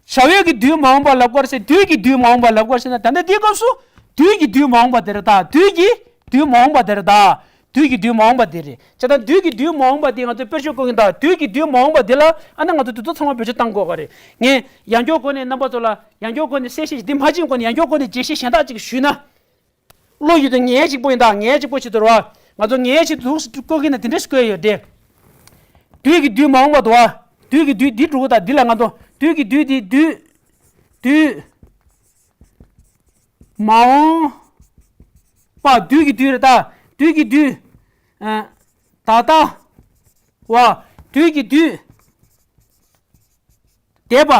བྱ་བའི་གི་དུས་མ་འོངས་པ་ལབ་དགོས་རེད་ཟེར་དུས་ཀྱི་དུས་མ་འོངས་པ་ལབ་དགོས་རེད་ཟེར་ན་ད་ལྟ་འདི་སྐབས་སུ་དུས་ཀྱི་དུས་མ་འོངས་པ་དེ་རེད་ད། དུས་ཀྱི་དུས་མ་འོངས་པ་དེ་རེད་ད། དུས་ཀྱི་དུས་མ་འོངས་པ་དེ་རེད། བྱས་ཙང་དུས་ཀྱི་དུས་མ་འོངས་པ་དེ་ང་ཚོས་དཔེར་བརྗོད་བཀོད་ཀྱིན་གདའ། དུས་ཀྱི་དུས་མ་འོངས་པ་དེ་ལ་ཨ་ནི་ང་ཚོ་དུས་ཚོད་ཚང་མ་བེད་སྤྱོད་བཏང་དགོས་པ་རེད། ངས་ཡང་བསྐྱར་སྒོ་ནས་རྣམ་པ་ཚོ་ལ་ཡང་བསྐྱར་སྒོ་ནས་གསལ་བཤད་ཞིག་འདི་མ་ཕྱིན་གོང་ནས་ཡང་བསྐྱར་སྒོ་ནས་འགྲེལ་བཤད་གཞན་དག་ཅིག་ཞུས་ན། བློ་ཡུལ་དུ་ངེས་གཅིག་པོ་ཡིན་ད། ངེས་གཅིག་པོ་ཞིག་ཏུ་རེད་བ། ང་ཚོ་ངེས་ཞིག་འདུག་སེ་བཀོད་ཀྱིན་ན་དེ་འདྲ་ཞིག་བཀོད་ཡོད་དེ། དུས་ཀྱི་དུས་མ་འོངས་པ་དུ་བ། དུས་ཀྱི་དུས་འདི་དྲུག་པོ་དང་འདི་ལ་ང་ཚོ་དུས་ཀྱི་དུས་འདི་དུས། དུས། མ་འོངས་པ་དུས་ཀྱི་དུས་རེད་ད། དུས་ཀྱི་དུས། ཨ། ད་ལྟ་བ། དུས་ཀྱི་དུས། འདས་པ།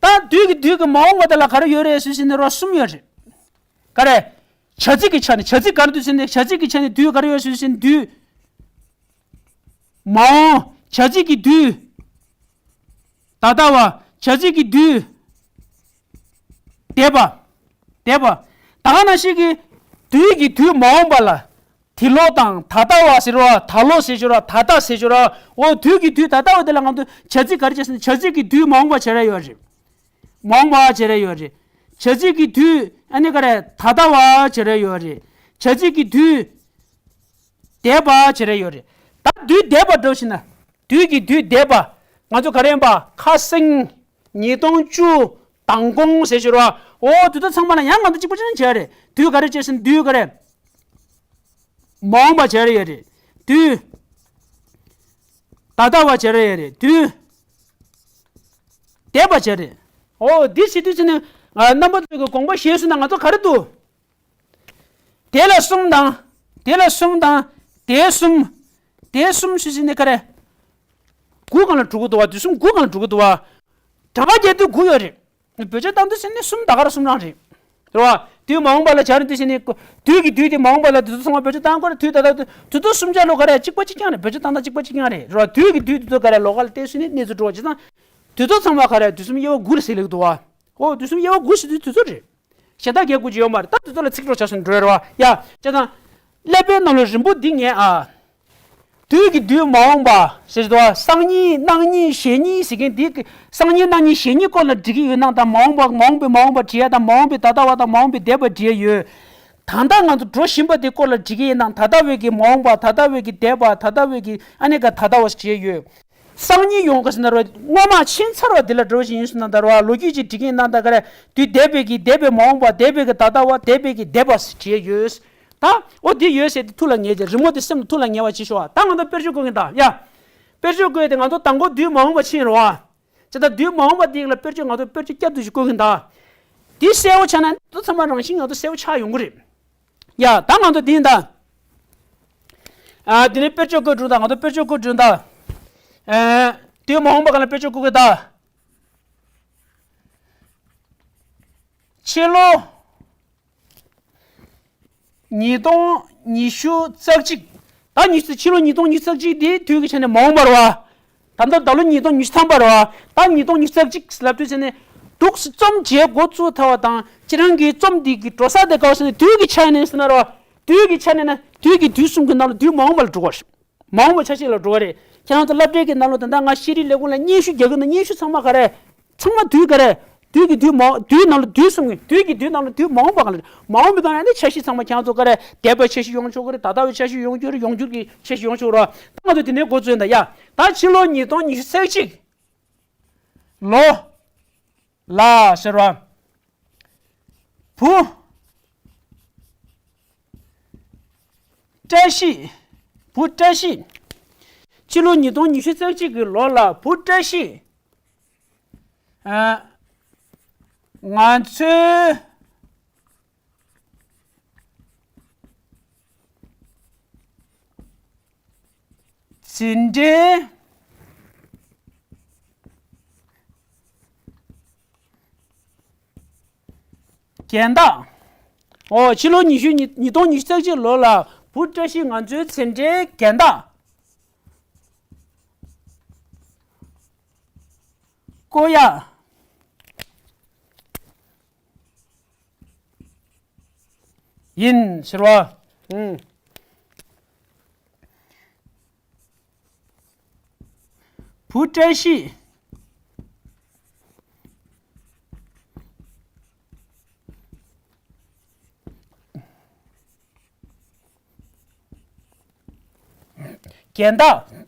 ད་དུས་ཀྱི་དུས་ཀྱི་མ་འོངས་པ་དེ་ལ་ག་རེ་ཡོད་རེད་ཟེར་ཟེར་ནས་རོ་གསུམ་ཡོད་རེད། ག་རེ། བྱ་ཚིག་གི་ཆ་ནས་བྱ་ཚིག་ག་རེ་འདུག་ཟེར་ནས་བྱ་ཚིག་གི་ཆ་ནས་དུས་ག་རེ་ཡོད་ཟེར་ཟེར་ནས་དུས། མ་འོངས་བྱ་ཚིག་གི་དུས། ད་ལྟ་བ་བྱ་ཚིག་གི་དུས། འདས་པ། འདས་པ། ད་ག་ནང་བཞིན་གྱི་དུས་ཀྱི་དུས་མ་འོངས་པ་ལ། དེ་ལོ་དང་ད་ལྟ་བ་ཟེར་བ་ད་ལོ་ཟེར་ཞོར་བ་ད་ལྟ་ཟེར་ཞོར་བ་འོ་དུས་ཀྱི་དུས་ད་ལྟ་བ་དེ་ལ་ང་ཚོ་བྱ་ཚིག་ག་རེ་བྱས་ཟེར་ན་བྱ་ཚིག་གི་དུས་མ་འོངས་པ་བྱེད་ར་ཡོད་རེད། མ་འོངས་པ་བྱེད་ར་ཡོད་རེད། བྱ་ཚིག་གི་དུས་ཨ་ནི་ག་རེ་ད་ལྟ་བ་བྱེད་ར་ཡོད་རེད། བྱ་ཚིག་གི་དུས་འདས་པ་བྱེད་ར་ཡོད་རེད། ད་དུས་འདས་པ་འགྲོ་ཕྱིན་ན་དུས་ཀྱི་དུས་འདས་པ་ང་ཚོ་ག་རེ་ཡིན་པ་ཁ་སང་། ཉིས་སྟོང་བཅུ་མདང་དགོང་ཟེར་ཞོར་བ། འོ་དུས་ཚོད་ཚང་མ་ལ་ཡང་ང་ཚོ་གཅིག་པ་ཅན་བྱས་རེད། དུས་ག་རེ་བྱས་ཟིན་དུས་ག་རེ། མ་འོངས་པ་བྱས་རེད་ཡོད་རེད། དུས། ད་ལྟ་བ་བྱས་རེད་ཡོད་རེད། དུས། འདས་པ་བྱས་རེད། འོ་འདི་བྱེད་དུས་ཚེ་ནི། རྣམ་པ་ཚོས་ཀྱི་དགོངས་པ་བཞེས་སོང་ན་ང་ཚོ་ག་རེ་འདུག་དེ་ལ་གསུམ་དང་། དེ་ལ་གསུམ་དང་། དེ་གསུམ། དེ་གསུམ་ཞུས་ཟིན་ནས་ག་རེ། དགུ་གང་ལ་འགྲོ་གི་འདུག་བ། དུས་གསུམ་དགུ་གང་ལ་འགྲོ་གི་འདུག་བ། གྲངས་ཀ་རྒྱག་དུས་དགུ་ཡོད་རེད། བེད་སྤྱོད་བཏང་དུས་ཟེར་ནས་གསུམ་ད་ག་རང་གསུམ་རང་རེད། རེད་བ། དུས་མ་འོངས་པ་ལ་སྦྱར་དུས་ཟེར་ནས་དུས་ཀྱི་དུས་དེ་མ་འོངས་པ་ལ་དུས་ཚོད་ཚང་མ་བེད་སྤྱོད་བཏང་དགོས་རེད། དུས་ད་ལྟ་དུས་ཚོད་གསུམ་སྦྱར་ལོ་ག་རེ་གཅིག་པ་གཅིག་རྐྱང་རེད། བེད་སྤྱོད་བཏང་སྟངས་གཅིག་པ་གཅིག་རྐྱང་རེད། རེད་བ། དུས་ཀྱི་དུས་དུས་ཚོད་ག་རེ་ལོ་ག་ལ་བལྟས་ཟེར་ནས་གནས་ཚུལ་འགྲོ་བ་བྱས་ཙང་། དུས་ཚོད་ཚང་མ་ག་རེ་དུས་གསུམ་དབྱེ་བ་དགུ་རེད་ཟེར་ལེགས་འདུག་བ། ཨོ་དུས་གསུམ་དབྱེ་བ་དགུ་ཟེར་དུས་དུས་ཚོད་རེད། གཞན་དག་རྒྱག་དགོས་ཀྱི་ཡོད་མ་རེད། ད་དུས་ཚོད་ལ་ཚིག་གྲོགས་བྱ་སོང་འགྲོ་ཡ་རེད་བ། ཡ་བྱས་ཙང་། ཀླད་པའི་ནང་ལ་རིང་པོ་འདི་ངས་ཨ། དུས་ཀྱི་དུས་མ་འོངས་པ་ཟེར་དུས་སང་ཉིན་གནངས་ཉིན་གཞེས་ཉིན་ཟེར་མཁན་འདི་སང་ཉིན་གནངས་ཉིན་གཞེས་ཉིན་སྐོར་ལ་འབྲི་གི་ཡོད་ན་དང་མ་འོངས་པ་མ་འོངས་པའི་མ་འོངས་པ་བྲིས་ཡ་དང་མ་འོངས་པའི་ད་ལྟ་བ་དང་མ་འོངས་པའི་འདས་པ་བྲིས་ཡ་ཡོད། ད་ལྟ་ང་ཚོ་འགྲོ་བཞིན་པ་དེ་སྐོར་ལ་འབྲི་གི་ཡིན་ན་ད་ལྟ་བའི་གི་མ་འོངས་པ་ད་ལྟ་བའི་གི་འདས་པ་ད་ལྟ་བའི་གི་ཨ་ནི་ག་ད་ལྟ་བ་བྲིས་ཡ་ཡོད། སང་ཉིན་ཡོང་ག་ཟེར་ན་རོ་སྔོན་མ་ཕྱིན་ཚར་བ་འདི་ལ་འགྲོ་བཞིན་ཡིན་ཟེར་ན་ད་རོ་ལོ་རྒྱུས་ཅིག་འབྲི་གི་ཡིན་ན་ད་ག་རེ་དུས་འདས་པའི་གི་འདས་པའི་མ་འོངས་པ་འདས་པའི་གི་ད་ལྟ་བ་འདས་པའི་གི་འདས་པ་བྲིས་ཡ་ཡོད། ད། ཨོ་དེ་ཡོད་ཟེར་ཏེ་ཐུགས་ལ་ངེས་ཀྱི་རི་མོ་དེ་སེམས་ལ་ཐུགས་ལ་ངེས་པ་བྱེད་ཤོག་ད་ང་ཚོ་དཔེར་བརྗོད་བཀོད་ཀྱིན་གདའ་ཡ། དཔེར་བརྗོད་བཀོད་དེ་ང་ཚོ་དང་པོ་དུས་མ་འོངས་པ་ཕྱིན་རོགས་ཨ། ཅེ་ད་དུས་མ་འོངས་པ་དེ་ལ་དཔེར་བརྗོད་ང་ཚོ་དཔེར་བརྗོད་བསྐྱར་དུ་ཞིག་བཀོད་ཀྱིན་གདའ། དེ་གསལ་བོ་ཆགས་ན་དེ་ཚང་མ་རང་བཞིན་ང་ཚོ་གསལ་བོ་ཆགས་ཡོང་གི་རེད། ཡ་ད་ང་ཚོ་དེ་ཡིན་ད། ཨ་དེ་ནས་དཔེར་བརྗོད་བཀོད་འགྲོ་ད་ང་ཚོ་དཔེར་བརྗོད་བཀོད་འགྲོ་ད། ཨ་དུས་མ་འོངས་པ་ག་ལ་དཔེར་བརྗོད་བཀོད་ཀྱིན་གདའ། ཕྱི་ལོ། ཉིས་སྟོང་ཉི་ཤུ་རྩ་གཅིག་ད་ཉི་ཤུ་ཕྱི་ལོ་ཉིས་སྟོང་ཉི་ཤུ་རྩ་གཅིག་དེ་དུས་ཀྱི་ཆ་ནས་མ་འོངས་པ་རེད་བ། ད་ལྟ་ད་ལོ་ཉིས་སྟོང་ཉི་ཤུ་ཐམ་པ་རེད་བ། ད་ཉིས་སྟོང་ཉི་ཤུ་རྩ་གཅིག་ལབ་དུས་ཆ་ནས་འདུག་སེ་རྩོམ་བྱེད་འགོ་བཙུགས་ཐལ་བ་དང་ཁྱེད་རང་གིས་རྩོམ་འདི་གི་འགྲོ་ས་དེ་ག་བ་ཟེར་ན་དུས་ཀྱི་ཆ་ནས་ཟེར་ན་རེད་བ། དུས་ཀྱི་ཆ་ནས་ན་དུས་ཀྱི་དུས་གསུམ་གྱི་ནང་ལ་དུས་མ་འོངས་པ་ལ་འགྲོ་དགོས་རེད། མ་འོངས་པ་ཆ་ཤས་ལ་འགྲོ་བ་རེད། ཁྱེད་རང་ཚོ་སློབ་གྲྭའི་གི་ནང་ལོགས་ད་ལྟ་ང་ཤེས་རིག་ལས་ཁུངས་ལ་སྙན་ཞུ་རྒྱག་གི་འདུག་སྙན་ཞུ་ཚང་མ་ག་རེ། ཚང་མ་དུས་ག་རེ། དུས་ཀྱི་དུས་མ་དུས་ནང་ལ་དུས་གསུམ་གྱི་དུས་ཀྱི་དུས་ནང་ལ་དུས་མ་འོངས་པ་ག་ལ་རེད། མ་འོངས་པའི་སྒང་ལ་ནི་ཆ་ཤས་ཚང་མ་ཁྱེད་རང་ཚོ་ག་རེ་འདས་པའི་ཆ་ཤས་ཡོང་ཆོག་གི་རེད། ད་ལྟ་བའི་ཆ་ཤས་ཡོང་ཆོག་གི་རེད། ཡོང་འགྱུར་གྱི་ཆ་ཤས་ཡོང་ཆོག་གི་རེད། ད་ང་ཚོ་དེ་ནས་འགོ་བཙུགས་ཡིན་ད་ཡ། ད་ཕྱི་ལོ་ཉིས་སྟོང་ཉི་ཤུ་རྩ་གཅིག་ལོ་ལ་ཟེར་བ། བུ་བཀྲ་ཤིས། བུ་བཀྲ་ཤིས། ཕྱི་ལོ་ཉིས་སྟོང་ཉི་ཤུ་རྩ་གཅིག་གི་ལོ་ལ་བུ་བཀྲ་ཤིས། ཨ། ང་ཚོའི་འཛིན་གྲྭའི་རྒན་བདག་ཨོ་ཕྱི་ལོ་ཉི་ཤུ་ཉིས་ཉིས་སྟོང་ཉི་ཤུ་རྩ་གཅིག་ལོ་ལ་བུ་བཀྲ་ཤིས་ང་ཚོའི་འཛིན་གྲྭའི་རྒན་བདག་ཀོ་ཡ། ཡིན་ཟེར་བ། ཨུམ། བུ་བཀྲ་ཤིས། རྒན་བདག་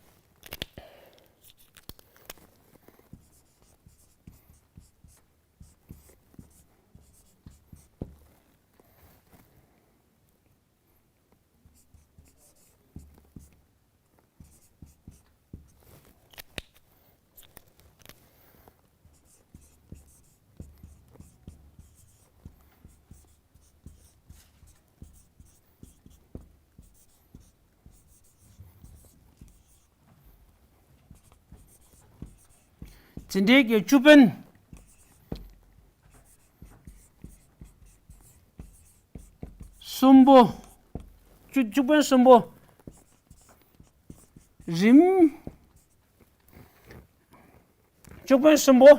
འཛིན་གྲྭའི་གི་བཅུ་དཔོན། གསུམ་པོ། བཅུ་བཅུ་དཔོན་གསུམ་པོ། རིམ། བཅུ་དཔོན་གསུམ་པོ།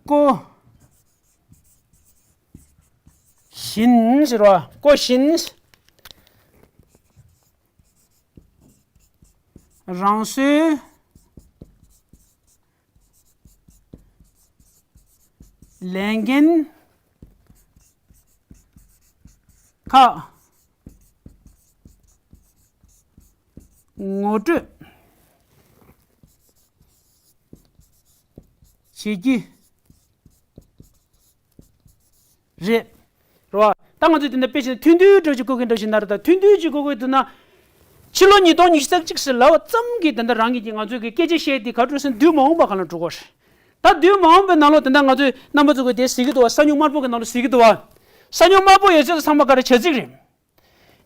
ཀོ། ཞིན་ཟེར་བ། ཀོ་ཞིན། རང་སོའི་ལས་འགན་ཁག་ངོ་སྤྲོད་བྱེད་ཀྱི་རེད། རེད་བ། ད་ང་ཚོས་དེ་འདྲ་དཔེ་བྱས་ན་ཐུང་ཐུང་འདྲ་ཅིག་བཀོད་མཁན་འདྲ་ཞིག་ན་རེད། ད་ཐུང་ཐུང་ཅིག་བཀོད་དགོས་འདུག་ན། ཕྱི་ལོ་ཉིས་སྟོང་ཉི་ཤུ་རྩ་གཅིག་ཟེར་ལབ་པ་ཙམ་གྱིས་དེ་འདྲ་རང་གིས་ཀྱིས་ང་ཚོས་ཀྱི་སྐད་ཆ་བཤད་དེ་ག་འགྲོ་ཟེར་ན་དུས་མ་འོངས་པ་ག་ལ་འགྲོ་གི་རེད། ད་དུས་མ་འོངས་པའི་ནང་ལོགས་དེ་འདྲ་ང་ཚོས་རྣམ་པ་ཚོ་གིས་དེ་གཟིགས་ཀྱི་འདུག་བ། ས་སྨྱུག་དམར་པོ་གི་ནང་ལོགས་གཟིགས་ཀྱི་འདུག་བ། ས་སྨྱུག་དམར་པོ་ཡོད་ཚད་ཚང་མ་ག་རེ་བྱ་ཚིག་རེད།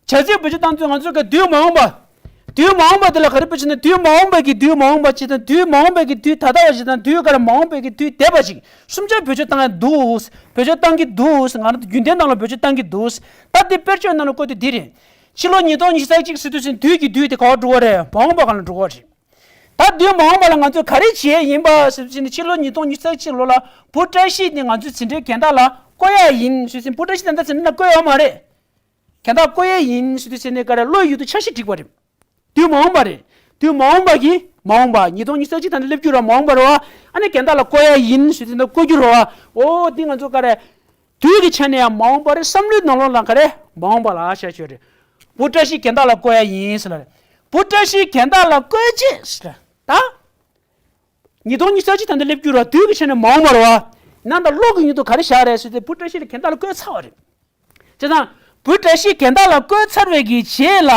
བྱ་ཚིག་བེད་སྤྱོད་བཏང་དུས་ང་ཚོས་ག་དུས་མ་འོངས་པ། དུས་མ་འོངས་པ་དེ་ལ་ག་རེ་བེད་སྤྱོད་ན། དུས་མ་འོངས་པ་གི་དུས་མ་འོངས་པ་ཅིག་དང་། དུས་མ་འོངས་པ་གི་དུས་ད་ལྟ་བ་ཅིག་དང་། དུས་ག་རེ་མ་འོངས་པ་གི་དུས་འདས་པ་ཅིག་གསུམ་ཆར་བེད་སྤྱོད་བཏང་ཡ་འདུག་བེད་སྤྱོད་བཏང་གི་འདུག་ང་རང་ཚོ་རྒྱུན་ལྡན་ནང་ལ་བེད་སྤྱོད་བཏང་གི་འདུག་ད་དེ་དཔེར་བརྗོད་ནང་ལ་བཀོད་དུས་འདི་རེད། ཕྱི་ལོ་ཉིས་སྟོང་ཉི་ཤུ་རྩ་གཅིག་ཟེར་དུས་ཙམ་དུས་ཀྱི་དུས་དེ་ག་པར་འགྲོ་གི་རེད། མ་འོངས་པ་སྒང་ལ་འགྲོ་གི་རེད། ད་དུས་མ་འོངས་པ་ལ་ང་ཚོས་ག་རེ་བྱེད་ཡ་ཡིན་པ་ཟེར་དུས་ཙམ་ནས། ཕྱི་ལོ་ཉིས་སྟོང་ཉི་ཤུ་རྩ་གཅིག་ལོ་ལ་བུ་བཀྲ་ཤིས་དེ་ང་ཚོས་འཛིན་གྲྭའི་རྒན་བདག་ལ་བསྐོ་ཡ་ཡིན་ཟེར་དུས་ཙམ། བུ་བཀྲ་ཤིས་ད་ལྟ་འཛིན་གྲྭ་ནང་བསྐོས་ཡོད་མ་རེད། རྒན་བདག་བསྐོ་ཡ་ཡིན་ཟེར་དུས་ཙམ་ནས་ག་རེ། བློ་ཡུལ་དུ་འཆར་གཞི་བསྒྲིགས་པ་རེད། དུས་མ་འོངས་པ་རེད། དུས་མ་འོངས་པ་གི་མ་འོངས་པ། ཉིས་སྟོང་ཉི་ཤུ་རྩ་གཅིག་ད་ནི་སླེབས་རྒྱུ་རེད་བ། མ་འོངས་པ་རེད་བ། ཨ་ནི་རྒན་བདག་ལ་བསྐོ་ཡ་ཡིན་ཟེར་དུས་ཙམ་ནས་བསྐོ་རྒྱུ་རེད་བ། འོ་འདི་ང་ཚོ་ག་རེ། དུས་ཀྱི་ཆ་ནས་ཡང་མ་འོངས་པ་རེད། བསམ་བློའི་ནང་ལོགས་ལ་ག་རེ། མ་འོངས་པ་ལ་བཞག་ཆོག་རེད། བུ་བཀྲ་ཤིས་རྒན་བདག་ལ་བསྐོ་ཡ་ཡིན་ཟེར་ལ་རེད། བུ་བཀྲ་ཤིས་རྒན་བདག་ལ་བསྐོས་རྗེས་ཟེར་ད། ཉིས་སྟོང་ཉི་ཤུ་རྩ་གཅིག་ད་ལྟ་སླེབས་རྒྱུ་རེད་བ། དུས་ཀྱི་ཆ་ནས་མ་འོངས་པ་རེད་བ། ཡིན་ན་ད་བློ་གི་ཡུལ་དུ་ག་རེ་བཞག་རེད་ཟེར་ཏེ། བུ་བཀྲ་ཤིས་ལ་རྒན་བདག་ལ་བསྐོས་ཚར་བ་རེད། བྱས་ཙང་བུ་བཀྲ་ཤིས་རྒན་བདག་ལ་བསྐོས་ཚར་བའི་གི་རྗེས་ལ།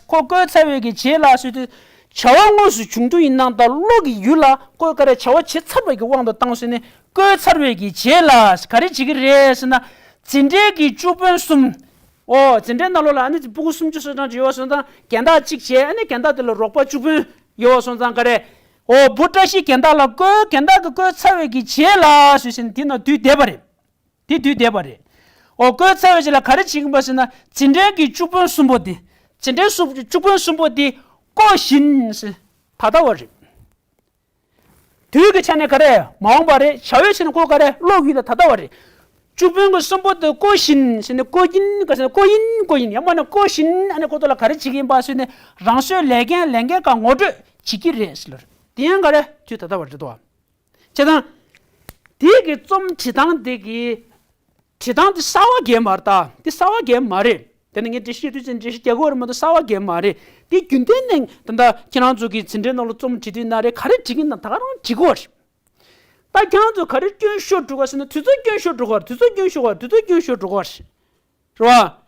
ཁོ་བསྐོས་ཚར་བའི་གི་རྗེས་ལ་ཟེར་དུས། བྱ་བ་དངོས་སུ་བྱུང་རྒྱུ་ཡིན་ན་ད་བློ་གི་ཡུལ་ལ་ཁོས་ག་རེ་བྱ་བ་བྱེད་ཚར་བའི་གི་དབང་དུ་བཏང་ཟེར་ནས། བསྐོས་ཚར་བའི་གི་རྗེས་ལ་ག་རེ་བྱེད་ཀྱི་རེད་ཟེར་ན། འཛིན་གྲྭའི་གི་བཅུ་དཔོན་གསུམ། ཨོ་འཛིན་གྲྭའི་ནང་ལོགས་ལ་ཨ་ནི་སྤུ་གུ་སུམ་ཅུ་སོ་གྲངས་ཅིག་ཡོད་པ་སོང་ཙང་། རྒན་བདག་གཅིག་བྱས། ཨ་ནི་རྒན་བདག་དེ་ལ་རོགས་པ་བཅུ་དཔོན་ཡོད་པ་སོང་ཙང་ག་རེ། ཨོ་བུ་བཀྲ་ཤིས་རྒན་བདག་ལ་བསྐོས། རྒན་བདག་གིས་བསྐོས་ཚར་བའི་གི་རྗེས་ལ་ཟེར་བཞིན་དེ་ན་དུས་འདས་པ་རེད། དེ་དུས་འདས་པ་རེད། ཨོ་བསྐོས་ཚར་བའི་རྗེས་ལ་ག་རེ་བྱེད་ཀྱི་ཡིན་པ་ཟེར་ན། འཛིན་གྲྭའི་གི་བཅུ་དཔོན་གསུམ་པོ་དེ། འཛིན་གྲྭའི་སུ་བཅུ་དཔོན་གསུམ་པོ་དེ་བསྐོ་བཞིན་ཟེར། ད་ལྟ་བ་རེད། དུས་ཀྱི་ཆ་ནས་ག་རེ། མ་འོངས་པ་རེད། བྱ་བའི་ཆ་ནས་ཁོ་ག་རེ། བློ་ཡུལ་ལ་ད་ལྟ་བ་རེད། བཅུ་དཔོན་གྱི་གསུམ་པོ་དེ་བསྐོ་བཞིན་ཟེར་ནས། བསྐོ་གིན་ག་ཟེར་ན། བསྐོ་ཡིན་བསྐོ་ཡིན། ཡང་མིན་ན་བསྐོ་བཞིན། ཨ་ནི་ཁོ་ཚོ་ལ་ག་རེ་བྱེད་ཀྱི་ཡིན་པ་ཟེར་ནས། རང་སོའི་ལས་འགན་ལས་འགན་ཁག་ངོ་སྤྲོད་བྱེད་ཀྱི་རེད་ཟེར་ལ། དེ་ཡང་ག་རེ། དུས་ད་ལྟ་བ་རེད་དོ། བྱས་ཙང་། དེ་གི་རྩོམ་བྲིས་སྟངས་དེ་གི། བྲིས་སྟངས་དེ་གསར་བ་གང་ཡང་མ་རེད་ད། དེ་གསར་བ་གང་ཡང་མ་རེད། དེ་ནི་ངས་འགྲེལ་བཤད་ཞུ་དུས་ཙམ་འགྲེལ་བཤད་རྒྱག་གི་ཡོད་རེད་མ་གཏོགས་གསར་བ་གང་ཡང་མ་རེད། དེ་རྒྱུན་ལྡན་ནས་ད་ལྟ་ཁྱེད་རང་ཚོ་གི་འཛིན་གྲྭའི་ནང་ལ་རྩོམ་བྲིས་དུས་ན་རེད། ག་རེ་བྲིས་ཀྱི་ཡིན་ན་ད་ག་རང་བྲིས་ཀྱི་ཡོད་རེད། ད་ཁྱེད་རང་ཚོ་ག་རེ་སྐྱོན་ཤོར་འགྲོ་ག་ཟེར་ན། དུས་ཚོད་སྐྱོན་ཤོར་འགྲོ་ག་རེད། དུས་ཚོད་སྐྱོན་ཤོར་ག་རེད། དུས་ཚོད་སྐྱོན་ཤོར་འགྲོ་ག་རེད། རེད་བ།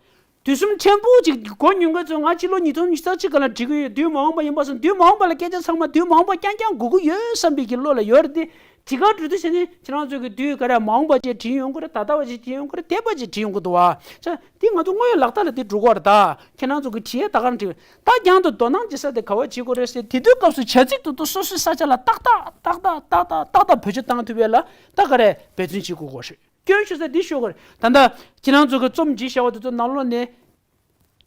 དུས་གསུམ་ཕྲན་བུ་ཅིག་གོ་མྱོང་མཁན་ཚོས། ང་ཕྱི་ལོ་ཉིས་སྟོང་ཉི་ཤུ་རྩ་གཅིག་སྒང་ལ་བྲིས་ཀྱི་ཡོད། དུས་མ་འོངས་པ་ཡིན་པ་སོང་། དུས་མ་འོངས་པ་ལ་སྐད་ཆ་ཚང་མ་དུས་མ་འོངས་པ་རྐྱང་རྐྱང་དགོས་ཀྱི་ཡོད་བསམ་པའི་གི་བློ་ལ་ཡོད་རེད་དེ། བྲིས་ཁ་འབྲི་དུས་ཟེར་ནས་ཁྱེད་རང་ཚོས་ཀྱི་དུས་ག་རེ། མ་འོངས་པ་ཅིག་བྲིས་ཡོང་གི་རེད། ད་ལྟ་བ་ཅིག་བྲིས་ཡོང་གི་རེད། འདས་པ་ཅིག་བྲིས་ཡོང་གི་འདུག་བ། ཆ་དེ་ང་ཚོ་དངོས་ཡོད་ལག་བསྟར་ལ་དེ་འགྲོ་གི་རེད་ད། ཁྱེད་རང་ཚོ་གི་བྲིས་ཡས་ད་ག་རང་བྲིས། ད་རྒྱང་དུ་དོ་སྣང་བྱེད་ས་དེ་ག་བ་བྱེད་དགོས་རེད་ཟེར། དེ་དུས་སྐབས་སུ་བྱ་ཚིག་ཏུ་ཏུ་སོ་སོའི་ས་ཆ་ལ་ཏག་ཏག་ཏག་ཏག་ཏག་ཏག་ཏག་ཏག་བེད་སྤྱོད་བཏང་ཐུབ་ཡས་ལ་ད་ག་རེ་འབད་བརྩོན་བྱེད་དགོས་གོ་རེད། སྐྱོན་ཤོར་ས་འདི་ཤོར་གི་རེད། ད་ལྟ་ཁྱེད་རང་ཚོ་གི་རྩོམ་བྲིས་བཞག་པ་དེ་ཚོ་ནང་ལོགས་ནས་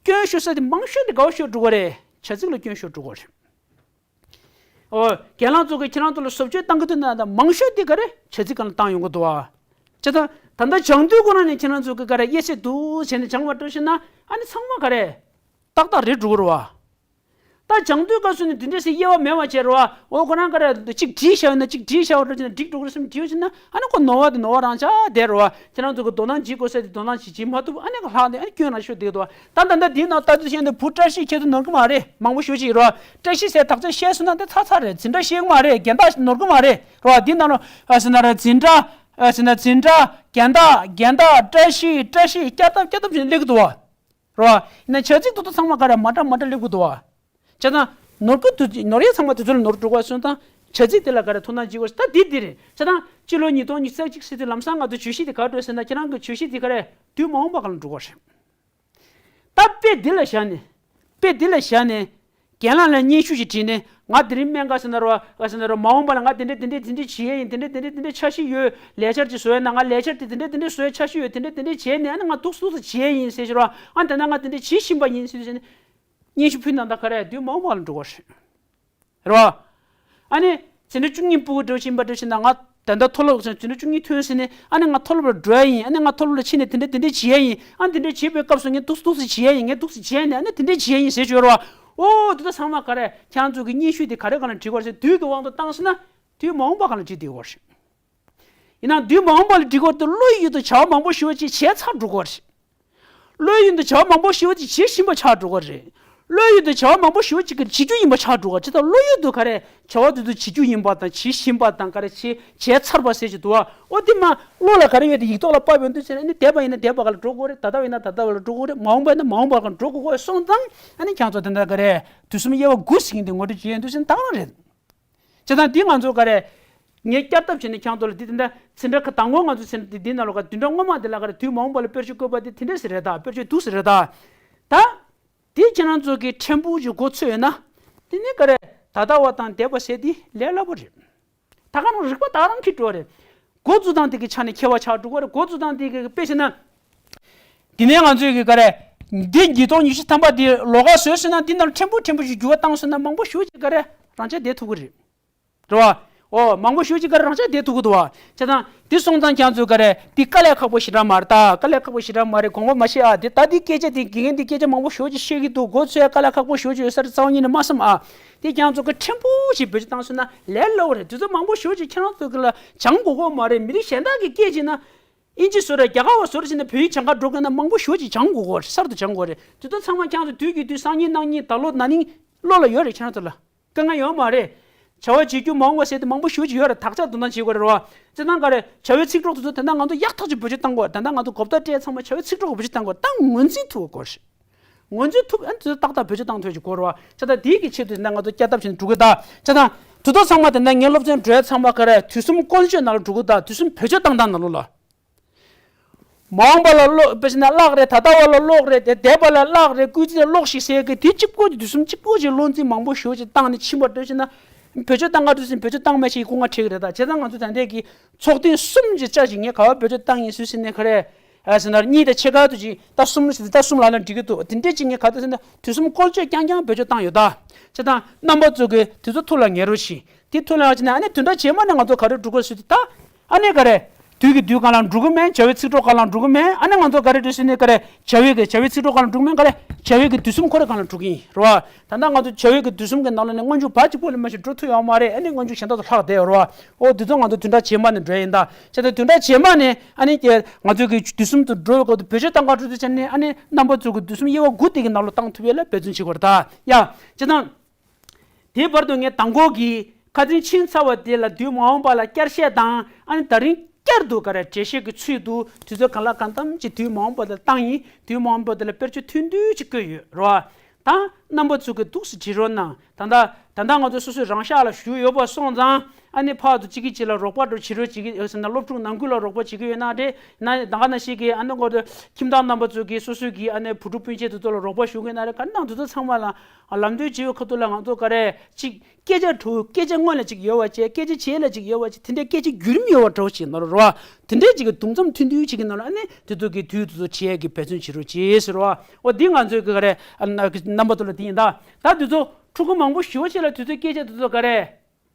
སྐྱོན་ཤོར་ས་དེ་མང་ཤོས་དེ་ག་བ་ཤོར་འགྲོ་གི་རེད། བྱ་ཚིག་ལ་སྐྱོན་ཤོར་འགྲོ་གི་རེད། ཨོ། རྒན་ལགས་ཚོ་གི་ཁྱེད་རང་ཚོ་ལ་བཟོ་བཅོས་བཏང་གི་འདུག་ན་ད་མང་ཤོས་དེ་ག་རེ་བྱ་ཚིག་སྒང་ལ་བཏང་ཡོང་གི་འདུག་ཨ། བྱས་ཙང་ད་ལྟ་སྦྱང་དུས་ཁོ་རང་ནས་ཁྱེད་རང་ཚོ་གི་ག་རེ་དབྱེ་ཚད་འདུག་བྱས་ནས་སྦྱང་བར་འགྲོ་ཤེས་ན། ཨ་ནི་ཚང་མ་ག་རེ་ཏག་ཏག་རེད་འགྲོ་གི་རེད་བ། ད་སྦྱང་དུས་སྐབས་སུ་ནི་འདི་འདྲ་ཞིག་དབྱེ་བ་མེད་པ་བྱས་རེད་བ། འོ་ཁོ་རང་ག་རེ་གཅིག་བྲིས་བཞག་ཡོད་ན་གཅིག་བྲིས་བཞག་པ་འདྲ་བྱས་ན་འགྲིག་འགྲོ་གི་རེད་བསམ་བྲིས་བྱས་ན། ཨ་ནི་ཁོ་ནོར་བ་དེ་ནོར་བ་རང་ཆགས་བསྡད་རེད་བ། ཁྱེད་རང་ཚོ་གི་དོ་སྣང་བྱེད་དགོས་ས་དེ་དོ་སྣང་བྱེད་བྱེད་མ་ཐུབ། ཨ་ནི་ལྷག་དེ་ཨ་ནི་སྐྱོན་རང་ཤོར་བསྡད་འདུག་བ། ད་ད་ལྟ་འདིའི་ནང་ལྟ་དུས་ཤེས་འདུག་བུ་བཀྲ་ཤིས་ཁྱེད་ཚོ་ནོར་གི་མ་རེད། མང་པོ་ཞེ་པོ་ཅིག་རེད་བ། བཀྲ་ཤིས་ཟེར་དག་ཆ་བཤད་སོང་ན་འདི་ཚར་ཚར་རེད། འཛིན་གྲྭ་ཤེས་གི་མ་རེད། རྒན་བདག་ནོར་གི་མ་རེད། རེད་བ། འདིའི་ནང་ལ་ཨ་ཟེར་ན་ར་འཛིན་གྲྭ། ཨ་ཟེར་ན་འཛིན་གྲྭ། རྒན་བདག་རྒན་བདག་བཀྲ་ཤིས་བཀྲ་ཤིས་བསྐྱར་ལྡབ་བསྐྱར་ལྡབ་བྱས་ནས་སླེབས་ཀྱི་འདུག་བ། རེད་བ། ཡིན་ན་བྱ་ཚིག་ཏུ་ཏུ་ཚང་མ་ག་རེ་མ་འདྲ་མ་འདྲ་སླེབས་ཀྱི་འདུག་བ། བྱས་ཙང་ནོར་གི་འདུག་ནོར་ཡས་ཚང་མ་དེ་ཚོ་ལ་ནོར་འགྲོ་གི་སོང་ཙང་བྱ་ཚིག་དེ་ལ་ག་རེ་ཐུགས་སྣང་བྱེད་དགོས། ད་འདི་འདི་རེད། བྱས་ཙང་སྤྱི་ལོ་ཉིས་སྟོང་ཉི་ཤུ་རྩ་གཅིག་ཟེར་དུས་ལམ་སང་ང་ཚོ་བརྗོད་གཞི་དེ་ག་རེ་འགྲོ་ཟེར་ན། ཁྱེད་རང་གི་བརྗོད་གཞི་དེ་ག་རེ་དུས་མ་འོངས་པ་སྒང་ལ་འགྲོ་གི་རེད། ད་དཔེ་འདི་ལ་བཞག་ནས། དཔེ་འདི་ལ་བཞག་ནས། རྒན་ལགས་ལ་སྙན་ཞུ་ཞིག་བྲིས་ནས། ང་དེ་རིང་སྨན་ཁང་ཟེར་ན་རོ། ཨ་ཟེར་ན་རོ། མ་འོངས་པ་ལ་ང་དེ་འདྲས་དེ་འདྲས་དེ་འདྲས་བྱེད་ཡས་ཡིན། དེ་འདྲས་དེ་འདྲས་དེ་འདྲས་འཆར་གཞི་ཡོད། ལས་འཆར་ཅིག་བཟོ་ཡས་ན། ང་ལས་འཆར་དེ་དེ་འདྲས་དེ་འདྲས་བཟོ་ཡས་འཆར་གཞི་ཡོད། དེ་འདྲས་དེ་འདྲས་བྱས་ནས་ཨ་ནི་ང་འདུག་སེ་འདུག་སེ་བྱེད་ཡས་ཡིན་ཟེར་ཞིག་རོ། ཨ་ནི་ད་ལྟ་ང་དེ་འདྲས་བྱེད་བཞིན་པ་ཡིན་ཟེར་ཟེར་ནས། སྙན་ཞུ་ཕུལ་ན་ད་ག་རེ་དུས་མ་འོངས་པ་ལ་འགྲོ་གི་རེད། རེད་བ། ཨ་ནི། འཛིན་གྲྭ་བཅུ་གཉིས་སྤུ་གུ་འགྲོ་བཞིན་པ་འགྲོ་བཞིན་ན། ང་ད་ལྟ་མཐོ་སློབ་སོང་། འཛིན་གྲྭ་བཅུ་གཉིས་ཐོན་ཟིན་ནས། ཨ་ནི་ང་མཐོ་སློབ་ལ་འགྲོ་ཡ་ཡིན། ཨ་ནི་ང་མཐོ་སློབ་ལ་ཕྱིན་ནས་དེ་འདྲས་དེ་འདྲས་བྱེད་ཡ་ཡིན། ཨ་ནི་དེ་འདྲས་བྱེད་པའི་སྐབས་སུ་ངས་འདུག་སེ་འདུག་སེ་བྱེད་ཡ་ཡིན། ངས་འདུག་སེ་བྱས་ནས་ཨ་ནི་དེ་འདྲས་བྱེད་ཡ་ཡིན་ཟེར་བརྗོད་རོགས། ཨོ་དེ་ཚོ་ཚང་མ་ག་རེ། ཁྱེད་རང་ཚོ་གི་སྙན་ཞུ་དེ་ག་རེ་སྒང་ལ་བྲིས་དགོས་རེད་ཟེར། དུས་ཀྱི་དབང་དུ་བཏང་ཟེར་ན། དུས་མ་འོངས་པ་སྒང་ལ་བྲིས་བསྡད་དགོས་རེད། ཡིན་ནའང་དུས་མ་འོངས་པ་ལ་འབྲི་དགོས་དེ་བློ་ཡུལ་དུ་བྱ་བ་མང་པོ་ཞེ་པོ་ཅིག་བྱས་ཚར་འགྲོ་གི་རེད། བློ་ཡུལ་དུ་བྱ་བ་མང་པོ་ཞེ་པོ་ཅིག་བྱེད་བཞིན་པ་ཆགས་འགྲོ་གི་རེད། བློ་ཡུལ་དུ་བྱ་བ་མང་པོ་ཞེ་པོ་ཅིག་གི་བྱེད་རྒྱུ་ཡིན་པ་ཆགས་འགྲོ་གི་རེད། ད་བློ་ཡུལ་དུ་ག་རེ་བྱ་བ་དེ་ཚོ་བྱེད་རྒྱུ་ཡིན་པ་དང་། བྱེད་བཞིན་པ་དང་། ག་རེ་བྱེད་བྱས་ཚར་བ་ཟེར་གྱི་འདུག་བ། ཨོ་དེ་མ་བློ་ལ་ག་རེ་ཡོད་དེ་ཡིག་ཐོག་ལ་ཕབ་ཡོང་དུས་ཟེར་ན། ཨ་ནི་འདས་པ་ཡིན་ན་འདས་པ་སྒང་ལ་འགྲོ་དགོས་རེད། ད་ལྟ་བ་ཡིན་ན་ད་ལྟ་བ་ལ་འགྲོ་དགོས་རེད། མ་འོངས་པ་ཡིན་ན་མ་འོངས་པ་སྒང་ལ་འགྲོ་དགོས་སོང་ཙང་། ཨ་ནི་ཁྱེད་ཚོ་དེ་འདྲ་ག་རེ་དུས་གསུམ་དབྱེ་བ་དགུ་ཟེར་མཁན་དེ་ངོ་སྤྲོད་བྱེད་ཡོང་དུས་ཟེར་ན་ད་ག་རང་རེད། བྱས་ཙང་འདི་ང་ཚོ་ག་རེ། ངས་བསྐྱར་ལྡབ་བྱས་ནས་ཁྱེད་ཚོ་ལ་འདི་དེ་འདྲ་འཛིན་གྲྭ་ཁག་དང་པོ་ང་ཚོ་འཛིན་གྲྭ་འདི་འདི་ནང་ལོགས་ཀ་བདུན་ཕྲག་སྔོན་མ་འདི་ལ་ག་རེ་དུས་མ་འོངས་པ་ལ་དཔེར་བརྗོད་བཀོད་པ་འདི་དེ་འདྲས་ཟེར་རེད་ད། དཔེར་བརྗོད་འདུག་ཟེར་རེད་ད། ད། དེ་ཁྱེད་རང་ཚོ་གི་ཕྲན་བུ་ཞིག་མགོ་ཚོས་ཡོད་ན། དེ་ནི་ག་རེ། ད་ལྟ་བ་དང་འདས་པ་ཟེར་དེ་ལས་སླ་པོ་རེད། ད་ག་རང་རིག་པ་ད་རང་གིས་འགྲོ་བ་རེད། འགོ་བཙུགས་སྟངས་དེ་གི་ཆ་ནས་ཁྱད་པར་ཆགས་འགྲོ་གི་རེད། འགོ་བཙུགས་སྟངས་དེ་གི་དཔེ་བྱས་ན། དེ་ནས་ང་ཚོས་གི་ག་རེ། འདི་ཉིས་སྟོང་ཉི་ཤུ་ཐམ་པ་དེ་ལོགས་ཀ་བཟོས་ཟིན་ན། འདི་ནང་ཕྲན་བུ་ཕྲན་བུ་ཞིག་འགྱུར་བ་བཏང་སོང་ན་མང་པོ་ཞེ་པོ་ཅིག་ག་རེ་རང་འཇགས་བསྡད་ཐུབ་ཀྱི་རེད། རེད་བ། ཨོ། མང་པོ་ཞེ་པོ་ཅིག་ག་རེ་རང་འཇགས་བསྡད་ཐུབ་ཀྱི་འདུག་བ། བྱས་ཙང་འདི་སོང་ཙང་ཁྱེད་ཚོས་ག་རེ། འདི་དཀའ་ལས་ཁག་པོ་ཞེ་དྲག་མ་རེད་ད། དཀའ་ལས་ཁག་པོ་ཞེ་དྲག་མ་རེད། དགོངས་པ་མ་བཞེས་ཨ། འདི་ད་འདི་སྐད་ཆ་དེ། དགེ་རྒན་འདི་སྐད་ཆ་མང་པོ་ཞེ་པོ་ཅིག་བཤད་ཀྱི་འདུག་འགོ་ཚོས་དཀའ་ལས་ཁག་པོ་ཞེ་པོ་ཅིག་ཡོད་ས་རེད་རྩ་བ་ཉིད་ནས་མ་བསམ་ཨ། དེ་ཁྱེད་ཚོ་གི་ཕྲན་བུ་ཞིག་བེད་སྤྱོད་བཏང་སོང་ན་ལས་སླ་པོ་རེད། དེ་ཚོ་མང་པོ་ཞེ་པོ་ཅིག་ཁྱེད་རང་ཚོ་གི་ལ་སྦྱང་དགོས་ཀྱི་མ་རེད། མི་རིགས་གཞན་དག་གི་སྐད་ཅིག་ན། ཨིན་ཇི་བཟོ་ར་རྒྱ་གར་བ་བཟོ་ར་བྱས་ནས་བོད་ཡིག་སྦྱང་གར་འགྲོ་དགོས་ན་མང་པོ་ཞེ་པོ་ཅིག་སྦྱང་དགོས་ཀྱི་རེད། གསར་དུ་སྦྱང་དགོས་རེད། དེ་ཚོ་ཚང་མ་ཁྱེད་ཚོ་དུས་ཀྱི་དུས། སང་ཉིན་གནངས་ཉིན། ད་ལོ་ན་ནིང་བློ་ལ་ཡོད་རེད། ཁྱེད་རང་ཚོ་ལ་དཀའ་ངལ་ཡོད་མ་རེད། བྱ་བ་བྱེད་རྒྱུ་མ་འོངས་པ་ཟེར་དེ་མང་པོ་ཞེ་པོ་ཅིག་ཡོད་རེད། དག་ཆ་དོན་དག་བྱེད་དགོས་རེད་བ། བྱས་ཙང་ག་རེ། བྱ་བའི་ཚིག་གྲོགས་དེ་ཚོ་དེ་འདྲ་ང་ཚོ་ཡག་ཐག་ཆོད་བེད་སྤྱོད་བཏང་དགོས། དེ་འདྲ་ང་ཚོ་གོ་བརྡ་སྤྲད་ཚང་མ་བྱ་བའི་ཚིག་གྲོགས་བེད་སྤྱོད་བཏང་དགོས། ད་ངོས་འཛིན་ཐུབ་དགོས་རེད། ངོས་འཛིན་ཐུབ། ཨ་ནི་དེ་ཚོ་ཏག་ཏག་བེད་སྤྱོད་བཏང་ཐུབ་ཅིག་དགོས་རེད་བ། བྱས་ཙང་དེའི་གི་ཆེད་དུ་དེ་འདྲ་ང་ཚོ་བསྐྱར་ལྡབ་བྱས་ནས་འགྲོ་གི་ད། བྱས་ཙང་དེ་ཚོ་ཚང་མ་དེ་འདྲ་ངའི་སློབ་ཚན་འགྲོ་ཡ་ཚང་མ་ག་རེ། དུས་གསུམ་བཀོལ་སྤྱོད་ནང་ལ་འགྲོ་གི་ད། དུས་གསུམ་བེད་སྤྱོད་བཏང་སྟངས་ནང་ལོགས་ལ། མ་འོངས་པ་ལ་ཀློག་དཔེ་བྱས་ན་བཀླག་རེད། ད་ལྟ་བ་ལ་ཀློག་རེད། དེ་འདས་པ་ལ་བཀླག་རེད། སྐུལ་ཚིག་ལ་ཀློག་ཞིག་ཟེར་གི་དེ་གཅིག་པོ་གཅིག་དུས་གསུམ་གཅིག་པོ་གཅིག་བློ་འཛིན་མང་པོ་ཞེ་པོ་ཅིག་བཏང་ནས་ཕྱིན་པ་འདྲ་བྱས་ན། བེད་སྤྱོད་བཏང་ག་འགྲོ་ཟིན། བེད་སྤྱོད་བཏང་མེད་ཅིག་སྐུ་ངལ་འཕྲད་ཀྱི་རེད། ད་བྱས་ཙང་ང་ཚོ་ད་ལྟའི་གི་ཚོགས་ཐེངས་གསུམ་གྱི་ཆ་ཞིག་ངས་ག་བ་བེད་སྤྱོད་བཏང་ཡིན་ཟེར་ཟིན་ནས་ག་རེ། ཨ་ཟེར་ན་གཉིས་དང་ཕྱེད་ཀ་དུ་ཅིག་ད་གསུམ་ཟེར་ད་གསུམ་ལ་ལ་འགྲིག་གི་འདུག་དེ་འདྲས་ཅིག་ངས་ག་དུ་ཟེར་ན་དུས་གསུམ་བཀོལ་སྤྱོད་རྐྱང་རྐྱང་བེད་སྤྱོད་བཏང་ཡོད་ད། བྱས་ཙང་རྣམ་པ་ཚོ་གིས་དེ་ཚོ་ཐུགས་ལ་ངེས་རོགས་བྱེད། དེ་ཐུགས་ལ་བྱས་ནས་ཨ་ནི་བདུན་ཕྲག་རྗེས་མ་ནས་ང་ཚོ་ག་རེ་འགྲོ་དགོས་ཟེར་དུས་ད། ཨ་ནི་ག་རེ། དུས་ཀྱི་དུས་སྒང་ལ་འགྲོ་གི་མེད། བྱ་བའི་ཚིག་གྲོགས་སྒང་ལ་འགྲོ་གི་མེད། ཨ་ནི་ང་ཚོ་ག་རེ་འགྲོ་ཟེར་ནས་ག་རེ། བྱ་བའི་གི་བྱ་བའི་ཚིག་གྲོགས་སྒང་ལ་འགྲོ་གི་མེད། ག་རེ། བྱ་བའི་གི་དུས་གསུམ་ཁོ་རའི་སྒང་ལ་འགྲོ་གི་ཡིན་རེད་བ། ད་ལྟ་ང་ཚོ་བྱ་བའི་གི་དུས་གསུམ་གི་ནང་ལ་ནི་སྔོན་འཇུག་བ་གཅིག་པོ་ལས་མ་ཞིག་འགྲོ་ཐུབ་ཡོད་མ་རེད། ཨ་ནི་སྔོན་འཇུག་གཞན་དག་ཏུ་ལྷག་བསྡད་ཡོད་རེད་བ། ཨོ་དེ་ཚོ་ང་ཚོ་བདུན་ཕྲག་རྗེས་མ་ནས་འགྲོ་ཡ་ཡིན་ད། བྱས་ཙང་བདུན་ཕྲག་རྗེས་མ་ནས་ཨ་ནི་ཀྱེ་ང་ཚོ་གི་དུས་གསུམ་དུ་འགྲོ་བའི་སྐབས་དུ་བེད་སྤྱོད་བཏང་ག་འགྲོ་དུས་བྱས་ནས་ཨ་ནི་རྣམ་པ་ཚོ་གི་དུས་གསུམ་དབྱེ་བ་དགུ་དེ་གི་ནང་ལ་བཏང་ཐུབ་ཡ་ལ་འབད་བརྩོན་བྱེད་དགོས་རེད་ད། ཡ། བྱས་ཙང་། དེའི་བར་དུ་ངས་མདང་དགོང་གི་ཁ་སང་ཕྱིན་ཚར་བ་དེ་ལ་དུས་མ་འོངས་པ་ལ་བསྐྱར་བཤད་དང་། ཨ་ནི་ད་རིང་བསྐྱར་དུ་ག་རེ་འགྲེལ་བཤད་ཀྱི་ཚུལ་དུ་དུས་ཚོད་གང་ལ་གང་འཚམ་གྱི་དུས་མ་འོངས་པ་ལ་བཏང་ཡིན། དུས་མ་འོངས་པ་དེ་ལ་དཔེར་བརྗོད་ཐུང་ཐུང་ཅིག་བཀོད་ཡོད་རེད་བ། ད་རྣམ་པ་ཚོ་གིས་འདུག་སེ་བྲིས་རོགས་གནང་། ད་ལྟ་ད་ལྟ་ང་ཚོ་སོ་སོའི་རང་ཤག་ལ་བཞུགས་ཡོད་པ་སོང་ཙང་། ཨ་ནི་ཕར་ཚུར་གཅིག་གིས་གཅིག་ལ་རོགས་པ་འདྲ་བྱེད་རོགས་བྱེད་ཀྱི་ཡོད་ཟེར་ན། སློབ་ཕྲུག་ནང་ཁུལ་ལ་རོགས་པ་བྱེད་ཀྱི་ཡོད་ན་རེད། ན་ད་ག་ནང་བཞིན་གྱི་ཨ་ནི་ཁོ་ཚོ་ཁྱིམ་བདག་རྣམ་པ་ཚོ་གིས་སོ་སོའི་གི་ཨ་ནི་བུ་ཕྲུག་སྤུན་མཆེད་དེ་ཚོ་ལ་རོགས་པ་ཞུ་གི་ཡོད་ན་རེད། ག་ནང་དེ་ཚོ་ཚང་མ་ལ་ལམ་སྟོན་བྱེད་པའི་ཁ་ཐུག་ལ་ང་ཚོ་ག་རེ་གཅིག་སྐད་ཆ་དྲུག་སྐད་ཆ་སྔོན་ལ་གཅིག་ཡོད་པ་བྱས། སྐད་ཆ་རྗེས་ལ་གཅིག་ཡོད་པ་བྱས། དེ་འདྲའི་སྐད་ཆ་བརྒྱུད་རིམ་ཡོད་པ་འདྲ་བོ་ཞིག་ནོར་རོ། དེ་འདྲའི་གཅིག་གི་དུམ་མཚམས་ཐུང་ཐུང་གཅིག་གི་ནང་ལ་ཨ་ནི་དེ་ཚོ་གི་དུས་དེ་ཚོ་བྱེད་ཡས་ཀྱི་འབད་བརྩོན་བྱེད་རོགས་བྱེད་ཟེར་རོ། འོ་འདི་ང་ཚོའི་གི་ག་རེ་ཨ་ན་གི་རྣམ་པ་ཚོ་ལ་འདི་ཡིན་ད། ད་དེ་ཚོ་ཕྲུ་གུ་མང་པོ་ཞེ་པོ་ཅིག་ལ་དེ་ཚོའི་སྐད་ཆ་དེ་ཚོ་ག་རེ།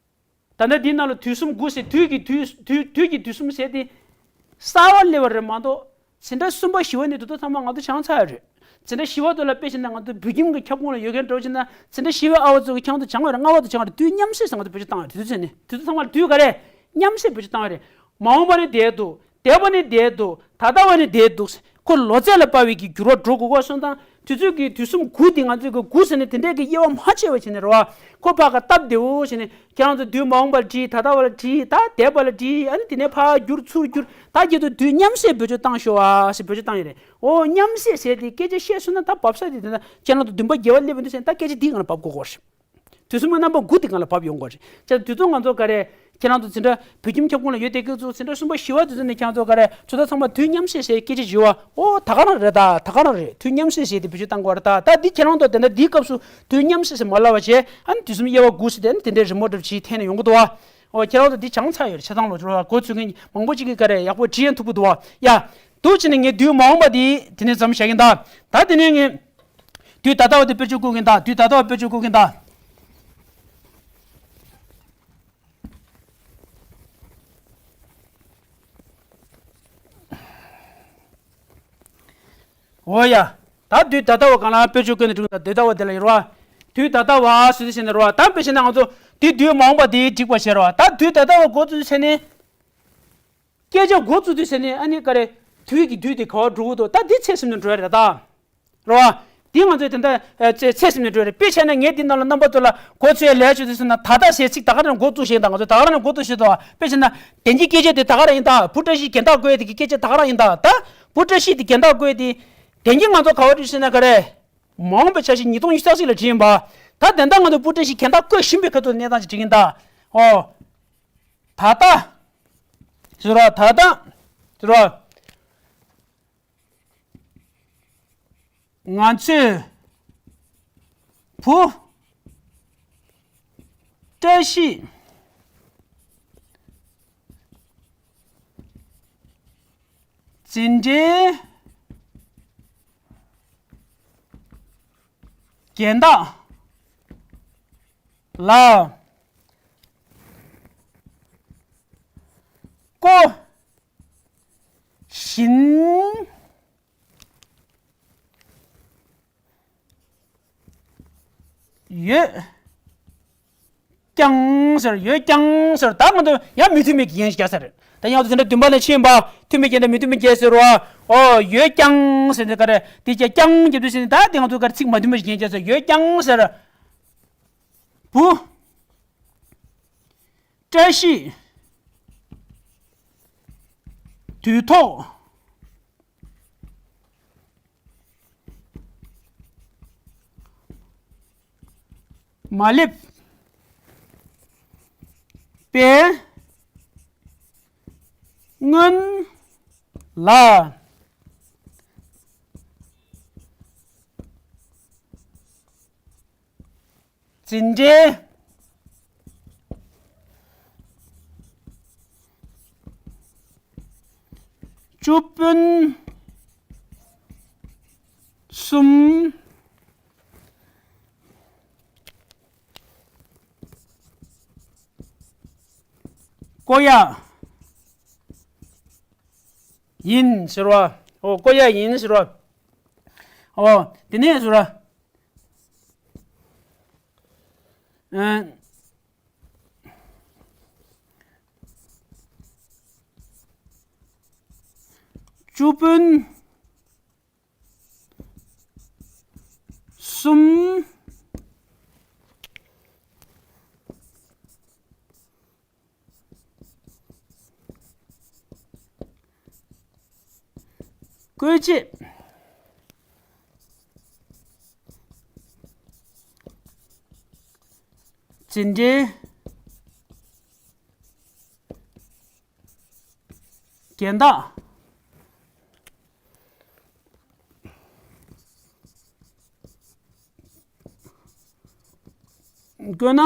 ད་ལྟ་འདི་ནང་ལ་དུས་གསུམ་དགུ་ཟེར། དུས་ཀྱི་དུས་དུས་དུས་ཀྱི་དུས་གསུམ་ཟེར་དེ་གསར་བ་སླེབས་པ་རེད་མ་གཏོགས། འཛིན་གྲྭ་གསུམ་པ་བཞི་པ་ནས་དེ་ཚོ་ཚང་མ་ང་ཚོ་སྦྱངས་ཚར་ཡོད་རེད། འཛིན་གྲྭ་བཞི་པ་དེ་ལ་དཔེ་བཞག་ན་ང་ཚོ་བོད་ཁྱིམ་གྱི་ཁྱབ་ཁོངས་ལ་ཡོད་མཁན་འདྲ་བོ་བྱས་ན། འཛིན་གྲྭ་བཞི་པའི་ཨ་བ་ཚོ་གིས་ཁྱེད་རང་ཚོ་སྦྱངས་པ་རེད། ལྔ་པ་ཚོ་སྦྱངས་པ་རེད། དུས་མཉམ་བསྲེས་ཟེར་ང་ཚོ་བེད་སྤྱོད་བཏང་བ་རེད། དེ་ཚོ་ཚང་མ་ལ་དུས་ག་རེ། མཉམ་བསྲེས་བེད་སྤྱོད་བཏང་བ་རེད། མ་འོངས་པ་ནི་བསྡད་འདུག་འདས་པ་ནི་བསྡད་འདུག་ད་ལྟ་བ་ནི་བསྡད་འདུག་ཁོ་ལོ་ཚད་ལ་དཔག་པའི་གི་འགྱུར་བ་འགྲོ་དགོས་པ་སོང་ཙང་། དུས་ཚོད་ཀྱི་དུས་གསུམ་དགུ་དེ་ང་ཚོས་གི་དགུ་ཟེར་ནས་དེ་འདྲའི་གི་དབྱེ་བ་མ་ཕྱེ་བ་བྱས་ནས་རེད་བ། ཁོ་ཕར་ག་སྟབས་བདེ་བོ་བྱས་ནས་ཁྱེད་རང་ཚོ་དུས་མ་འོངས་པ་ལ་བྲིས། ད་ལྟ་བ་ལ་བྲིས། ད་འདས་པ་ལ་བྲིས། ཨ་ནི་དེ་ནས་ཕར་བསྒྱུར་ཚུར་བསྒྱུར། ད་ཁྱེད་ཚོ་དུས་མཉམ་བསྲེས་བེད་སྤྱོད་བཏང་ཤོག་ཨ་ཟེར་བེད་སྤྱོད་བཏང་ཡོད་རེད། འོ་མཉམ་བསྲེས་ཟེར་དེ་སྐད་ཆ་བཤད་སོང་ན་ད་བབས་ས་དེ་དེ་ན་ཁྱེད་རང་ཚོ་བདུན་པ་བརྒྱད་པ་སླེབས་པ་འདུག་ཟེར་ན། ད་སྐད་ཆ་འདིའི་སྒང་ལ་བབས་དགོས་ཀྱི་རེད། དུས་གསུམ་གྱི་རྣམ་པ་དགུ་དེ་སྒང་ལ་བབས་ཡོང་གི་རེད། བྱས་ཙང་དུས་ཚོད་ང་ཚོ་ག་རེ། ཁྱེད་རང་ཚོ་འཛིན་གྲྭ་བོད་ཁྱིམ་ཁྱབ་ཁོངས་ལ་ཡོད་བསྡད་མཁན་ཚོ་འཛིན་གྲྭ་གསུམ་པ་བཞི་པ་དེ་ཚོ་ནས་ཁྱེད་རང་ཚོ་ག་རེ། ཚོ་ད་ཚང་མ་དུས་མཉམ་བསྲེས་ཟེར་སྐད་ཆ་བརྗོད་པ། ཨོ་ད་ག་རང་རེད་ད། ད་ག་རང་རེད། དུས་མཉམ་བསྲེས་ཟེར་དེ་བེད་སྤྱོད་བཏང་དགོས་རེད་ད། ད་འདི་ཁྱེད་རང་ཚོ་དེ་འདྲ་འདིའི་སྐབས་སུ་དུས་མཉམ་བསྲེས་ཟེར་མ་ལབ་པ་བྱས། ཨ་ནི་དུས་གསུམ་དབྱེ་བ་དགུ་ཟེར་དེ་ཨ་ནི་དེ་འདྲའི་རི་མོ་འདྲ་བྱས་འཐེན་ནས་ཡོང་གི་འདུག་བ། ཨོ་ཁྱེད་རང་ཚོ་འདི་སྦྱངས་ཚར་ཡོད་རེད། ཆ་ཚང་ལོ་ཇོ་གོ་ཚུལ་མཁན་མང་པོ་ཅིག་གིས་ག་རེ་ཡག་པོ་བྲིས་ཡང་ཐུབ་ཀྱི་འདུག་བ། ཡ། འདུག་བྱས་ནས་ངས་དུས་མ་འོངས་པ་འདི་དེ་ནས་མཚམས་བཞག་གིན་ད། ད་དེ་ནས་ངས། དུས་ད་ལྟ་བ་དེ་དཔེ་བརྗོད་བཀོད་ཀྱིན་གདའ། དུས་ད་ལྟ་བ་དཔེ་བརྗོད་བཀོད་ཀྱིན་གདའ། འོ་ཡ། ད་དུས་ད་ལྟ་བ་གང་ལ་དཔེ་བརྗོད་བཀོད་ནས་བསྒྲིགས་ད། དུས་ད་ལྟ་བ་དེ་ལ་ཡོད་རེད་བ། དུས་ད་ལྟ་བ་ཟེར་དུས་བྱས་ནས་རེད་བ། ད་དཔེ་བྱས་ན་ང་ཚོ་དེ་དུས་མ་འོངས་པ་དེ་བསྒྲིགས་པ་བྱས་རེད་བ། ད་དུས་ད་ལྟ་བ་འགོ་བཙུགས་དུས་བྱས་ནས། སྐད་ཆ་འགོ་བཙུགས་དུས་ཟེར་ནས་ཨ་ནི་ག་རེ། དུས་ཀྱི་དུས་དེ་ག་བ་འགྲོ་གི་འདུག་ད་འདི་ཚད་ཟིན་ནས་འགྲོ་ཡ་རེད་ད། རེད་བ། འདི་ང་ཚོས་དེ་འདྲ་ཨེ་ཚད་ཚད་ཟིན་ནས་འགྲོ་ཡ་རེད། དཔེ་བྱས་ན་ངས་འདི་ནང་ལ་རྣམ་པ་ཚོ་ལ་འགོ་ཚུགས་ཡ་ལས་བྱུང་དུས་ཟེར་ན། ད་ལྟ་ཟེར་ཚིག་ད་ག་རང་འགོ་བཙུགས་བཞག་ད། ང་ཚོས་ད་ག་རང་འགོ་བཙུགས་བཞག་ད། དཔེ་བྱས་ན་དེང་གི་སྐད་ཆ་དེ་ད་ག་རང་ཡིན་ད། བུ་བཀྲ་ཤིས་རྒན་བདག་བསྐོས་དེ་གི་སྐད་ཆ་ད་ག་རང་ཡིན་ད། ད་བུ་བཀྲ་ཤིས་དེ་རྒན་བདག་བསྐོས་དེ། དེང་གི་ང་ཚོ་ག་བ་བྲིས་ཟེར་ན་ག་རེ། མ་འོངས་པའི་འཆར་གཞི་ཉིས་སྟོང་ཉི་ཤུ་རྩ་གཅིག་ལ་བྲིས་ཡིན་པ། ད་དེ་ད་ང་ཚོ་བུ་བཀྲ་ཤིས་རྒན་བདག་བསྐོས་བཞིན་པའི་ཁ་ཐུག་གནས་སྟངས་ཅིག་བྲིས་ཡིན་ད། ཨོ། ད་ལྟ། ཟེར་བ་ད་ལྟ། ཟེར་བ། ང་ཚོས་ བུ། བཀྲ་ཤིས། འཛིན་གྲྭའི་རྒན་བདག་ལ་བསྐོ་བཞིན། ཡོད་ཀྱང་ཟེར། ཡོད་ཀྱང་ཟེར། ད་ང་ཚོ་ཡང་མི་མཐུན་མི་རྒན་རྒྱག་ས་རེད། ད་ཡང་ང་ཚོ་དེ་འདྲ་བདུན་པ་ནས་ཕྱིན་པ་མཐུན་མི་རྒན་དང་མི་མཐུན་མི་རྒན་ཟེར་བ། ཨོ་ཡོད་ཀྱང་ཟེར་ནས་ག་རེ་དེ་ཀྱང་ཀྱང་རྒྱབ་དུས་ཟེར་ནས། ད་དེ་ང་ཚོ་ག་རེ་ཚིག་མ་མཐུན་པ་ཞིག་རྒན་རྒྱག་ས། ཡོད་ཀྱང་ཟེར། བུ། བཀྲ་ཤིས། དུས་ཐོག་མ་སླེབས་པའི་སྔོན་ལ། འཛིན་གྲྭའི་ཅུ་སྤུན་གསུམ་བསྐོ་ཡ་ཡིན་ཟེར་བ། ཨོ་བསྐོ་ཡ་ཡིན་ཟེར་བ། ཨོ་དེ་ནས་ཟེར་བ། ཨ། ཅུ་སྤུན་གསུམ་བཀོད་ཆེད། འཛིན་གྲྭའི་རྒན་བདག་བསྐོས་ན་